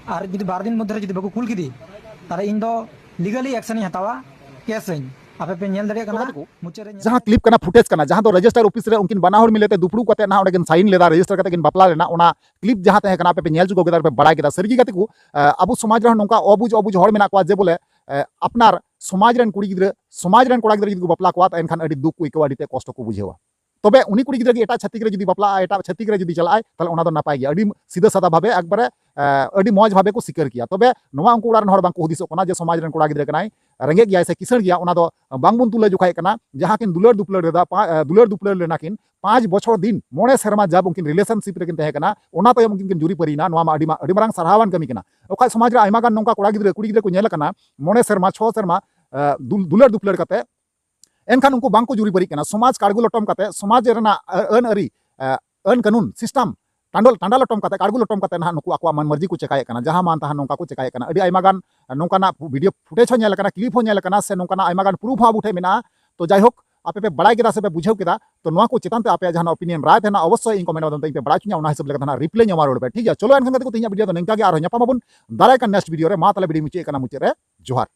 ᱟᱨ ᱡᱩᱫᱤ ᱵᱟᱨ ᱫᱤᱱ ᱢᱚᱫᱽᱫᱷᱮ ᱨᱮ ᱡᱩᱫᱤ ᱵᱟᱠᱚ ᱠᱩᱞ ᱠᱮᱫᱮ, ᱛᱟᱦᱚᱞᱮ ᱤᱧ ᱫᱚ legally action ᱤᱧ ᱦᱟᱛᱟᱣᱟ, ᱠᱮᱥ ᱟᱹᱧ᱾ ᱟᱯᱮ ᱯᱮ ᱧᱮᱞ ᱫᱟᱲᱮᱭᱟᱜ ᱠᱟᱱᱟ, ᱢᱩᱪᱟᱹᱫ ᱨᱮ ᱧᱮᱞ ᱡᱟᱦᱟᱸ clip ᱠᱟᱱᱟ, footage ᱠᱟᱱᱟ, ᱡᱟᱦᱟᱸ ᱫᱚ register office ᱨᱮ ᱩᱱᱠᱤᱱ ᱵᱟᱱᱟ ᱦᱚᱲ ᱢᱤᱞᱮ ᱛᱮ ᱫᱩᱯᱲᱩᱵ ᱠᱟᱛᱮ ᱱᱟᱦᱟᱜ ᱚᱸᱰᱮ ᱠᱤᱱ sign ᱞᱮᱫᱟ, register ᱠᱟᱛᱮ ᱠᱤᱱ ᱵᱟᱯᱞᱟ ᱞᱮᱱᱟ, ᱚᱱᱟ clip ᱡᱟᱦᱟᱸ ᱛᱟᱦᱮᱸ ᱠᱟᱱᱟ, ᱟᱯᱮ ᱯᱮ ᱧᱮᱞ ᱪᱩᱠᱟᱹᱣ ᱠᱮᱫᱟ, ᱯᱮ ᱵᱟᱲᱟᱭ ᱠᱮᱫᱟ᱾ ᱥᱟᱹᱨᱤ ᱜᱮ ᱜᱟᱛᱮ ᱠᱚ, ᱮ, ᱟᱵᱚ ᱥᱚᱢᱟᱡᱽ ᱨᱮᱦᱚᱸ ᱱᱚᱝᱠᱟ ᱚᱵᱩᱡ ᱚᱵᱩᱡ ᱦᱚᱲ ᱢᱮᱱᱟᱜ ᱠᱚᱣᱟ ᱡᱮ ᱵᱚᱞᱮ, ᱮ, ᱟᱯᱱᱟᱨ ᱥᱚᱢᱟᱡᱽ ᱨᱮᱱ ᱠᱩᱲᱤ ᱜᱤᱫᱽᱨᱟᱹ, ᱥᱚᱢᱟᱡᱽ ᱨᱮᱱ ᱠᱚᱲᱟ ᱜᱤᱫᱽᱨᱟᱹ ᱡᱩᱫᱤ ᱠᱚ ᱵᱟᱯᱞᱟ ᱠᱚᱣᱟ, ᱮᱱᱠᱷᱟᱱ ᱟᱹᱰᱤ ᱫᱩᱠ ᱠᱚ ᱟᱹᱭᱠᱟᱹᱣᱟ, ᱟᱹᱰᱤ ᱛᱮ ᱠᱚᱥᱴᱚ ᱠᱚ ᱵᱩᱡᱷᱟᱹᱣᱟ᱾ ᱛᱚᱵᱮ ᱩᱱᱤ ᱠᱩᱲᱤ ᱜᱤᱫᱽᱨᱟᱹ ᱜᱮ ᱮᱴᱟᱜ ᱪᱷᱟᱹᱛᱤᱠ ᱨᱮ ᱡᱩᱫᱤ ᱵᱟᱯᱞᱟᱜᱼᱟ, ᱮᱴᱟᱜ ᱪᱷᱟᱹᱛᱤᱠ ᱨᱮ ᱡᱩᱫᱤ ᱪᱟᱞᱟᱜᱼᱟᱭ, ᱛᱟᱦᱚᱞᱮ ᱚᱱᱟ ᱫᱚ ᱱᱟᱯᱟᱭ ᱜᱮᱭᱟ, ᱟᱹᱰᱤ ᱥᱤᱫᱷᱟᱹ ᱥᱟᱫᱟ ᱵᱷᱟᱵᱮ ᱮᱠᱵᱟᱨᱮ, ᱮ, ᱟᱹᱰᱤ ᱢᱚᱡᱽ ᱵᱷᱟᱵᱮ ᱠᱚ ᱥᱤᱠᱟᱹᱨ ᱠᱮᱭᱟ᱾ ᱛᱚᱵᱮ ᱱᱚᱣᱟ ᱩᱱᱠᱩ ᱚᱲᱟᱜ ᱨᱮᱱ ᱦᱚᱲ ᱵᱟᱝ ᱠᱚ ᱦᱩᱫᱤᱥᱚᱜ ᱠᱟᱱᱟ ᱡᱮ ᱥᱚᱢᱟᱡᱽ ᱨᱮᱱ ᱠᱚᱲᱟ ᱜᱤᱫᱽᱨᱟᱹ ᱠᱟᱱᱟᱭ, ᱨᱮᱸᱜᱮᱡ ᱜᱮᱭᱟᱭ ᱥᱮ ᱠᱤᱥᱟᱹᱬ ᱜᱮᱭᱟ, ᱚᱱᱟ ᱫᱚ ᱵᱟᱝᱵᱚᱱ ᱛᱩᱞᱟᱹ ᱡᱚᱠᱷᱟᱭᱮᱫ ᱠᱟᱱᱟ᱾ ᱡᱟᱦᱟᱸ ᱠᱤᱱ ᱫᱩᱞᱟᱹᱲ ᱫᱩᱯᱞᱟᱹᱲ ᱞᱮᱫᱟ, ᱯᱟ-, ᱮ, ᱫᱩᱞᱟᱹᱲ ᱫᱩᱯᱞᱟᱹᱲ ᱞᱮᱱᱟ ᱠᱤᱱ, ᱯᱟᱸᱪ ᱵᱚᱪᱷᱚᱨ ᱫᱤᱱ, ᱢᱚᱬᱮ ᱥᱮᱨᱢᱟ ᱡᱟᱵ ᱩᱱᱠᱤᱱ relationship ᱨᱮᱠᱤᱱ ᱛᱟᱦᱮᱸ ᱠᱟᱱᱟ, ᱚᱱᱟ ᱛᱟᱭᱚᱢ ᱩᱱᱠᱤᱱ ᱠᱤᱱ ᱡᱩᱨᱤ ᱯᱟᱹᱨᱤᱭᱮᱱᱟ᱾ ᱱᱚᱣᱟ ᱢᱟ ᱟᱹᱰᱤ ᱢᱟ, ᱟᱹᱰᱤ ᱢᱟᱨᱟᱝ ᱥᱟᱨᱦᱟᱣᱟᱱ ᱠᱟᱹᱢᱤ ᱠᱟᱱᱟ᱾ ᱚᱠᱟ ᱥᱚᱢᱟᱡᱽ ᱨᱮ ᱟᱭᱢᱟ ᱜᱟᱱ ᱱᱚᱝᱠᱟ ᱠᱚᱲᱟ ᱜᱤᱫᱽᱨᱟᱹ, ᱠᱩᱲᱤ ᱜᱤᱫᱽᱨᱟᱹ ᱠᱚ ᱧᱮᱞ ᱟᱠᱟᱱᱟ, ᱢᱚᱬᱮ ᱥᱮᱨᱢᱟ, ᱪᱷᱚ ᱥᱮᱨᱢᱟ, ᱮ, ᱫᱩᱞ-, ᱫᱩᱞᱟᱹᱲ ᱫᱩᱯᱞᱟᱹᱲ ᱠᱟᱛᱮ, ᱮᱱᱠᱷᱟᱱ ᱩᱱᱠᱩ ᱵᱟᱝ ᱠᱚ ᱡᱩᱨᱤ ᱯᱟᱹᱨᱤᱜ ᱠᱟᱱᱟ᱾ ᱥᱚᱢᱟᱡᱽ ᱠᱟᱲᱜᱩ ᱞᱚᱴᱚᱢ ᱠᱟᱛᱮ, ᱥᱚᱢᱟᱡᱽ ᱨᱮᱱᱟᱜ, ᱮ, ᱟᱹᱱ ᱟᱹᱨᱤ, ᱮ, ᱟᱹᱱ ᱠᱟᱹᱱᱩᱱ, system, ᱴᱟᱸᱰᱚᱞ ᱴᱟᱸᱰᱟ ᱞᱚᱴᱚᱢ ᱠᱟᱛᱮ, ᱠᱟᱲᱜᱩ ᱞᱚᱴᱚᱢ ᱠᱟᱛᱮ ᱱᱟᱦᱟᱜ ᱱᱩᱠᱩ ᱟᱠᱚᱣᱟᱜ ᱢᱟᱹᱱ ᱢᱟᱹᱨᱡᱤ ᱠᱚ ᱪᱮᱠᱟᱭᱮᱫ ᱠᱟᱱᱟ, ᱡᱟᱦᱟᱸ ᱢᱟᱱ ᱛᱟᱦᱟᱸ ᱱᱚᱝᱠᱟ ᱠᱚ ᱪᱮᱠᱟᱭᱮᱫ ᱠᱟᱱᱟ᱾ ᱟᱹᱰᱤ ᱟᱭᱢᱟ ᱜᱟᱱ ᱱᱚᱝᱠᱟᱱᱟᱜ video footage ᱦᱚᱸ ᱧᱮᱞ ᱟᱠᱟᱱᱟ, clip ᱦᱚᱸ ᱧᱮᱞ ᱟᱠᱟᱱᱟ, ᱥᱮ ᱱᱚᱝᱠᱟᱱᱟᱜ ᱟᱭᱢᱟ ᱜᱟᱱ proof ᱦᱚᱸ ᱟᱵᱚ ᱴᱷᱮᱱ ᱢᱮᱱᱟᱜᱼᱟ᱾ ᱛᱚ ᱡᱟᱭᱦᱳᱠ, ᱟᱯᱮ ᱯᱮ ᱵᱟᱲᱟᱭ ᱠᱮᱫᱟ ᱥᱮ ᱯᱮ ᱵᱩᱡᱷᱟᱹᱣ ᱠᱮᱫᱟ, ᱛᱚ ᱱᱚᱣᱟ ᱠᱚ ᱪᱮᱛᱟᱱ ᱛᱮ ᱟᱯᱮᱭᱟᱜ ᱡᱟᱦᱟᱱᱟᱜ opinion, ᱨᱟᱭ ᱛᱟᱦᱮᱱᱟ, ᱚᱵᱚᱥᱥᱳᱭ ᱤᱧ comment ᱢᱟᱫᱽᱫᱷᱚᱢ ᱛᱮ ᱤᱧ ᱯᱮ ᱵᱟᱲᱟᱭ ᱦᱚᱪᱚᱧᱟ, ᱚᱱᱟ ᱦᱤᱥᱟᱹᱵ ᱞᱮᱠᱟᱛᱮ ᱱᱟᱦᱟᱜ reply ᱧᱟᱢᱟ ᱨᱩᱣᱟᱹᱲ ᱯᱮ, ᱴᱷᱤᱠ ᱜᱮᱭᱟ? ᱪᱚᱞᱚ ᱮᱱᱠᱷᱟᱱ ᱜᱟᱛᱮ ᱠᱚ, ᱛᱮᱦᱮᱧᱟᱜ video ᱫᱚ ᱱᱤᱝᱠᱟ ᱜᱮ, ᱟᱨᱦᱚᱸ ᱧᱟᱯᱟᱢ ᱟᱵᱚᱱ ᱫᱟᱨᱟᱭ ᱠᱟᱱ next video ᱨᱮ᱾ ᱢᱟ ᱛᱟᱦᱚᱞᱮ video ᱢᱩᱪᱟᱹᱫ ᱠᱟᱱᱟ, ᱢᱩᱪᱟᱹᱫ ᱨᱮ ᱡᱚᱦᱟᱨ᱾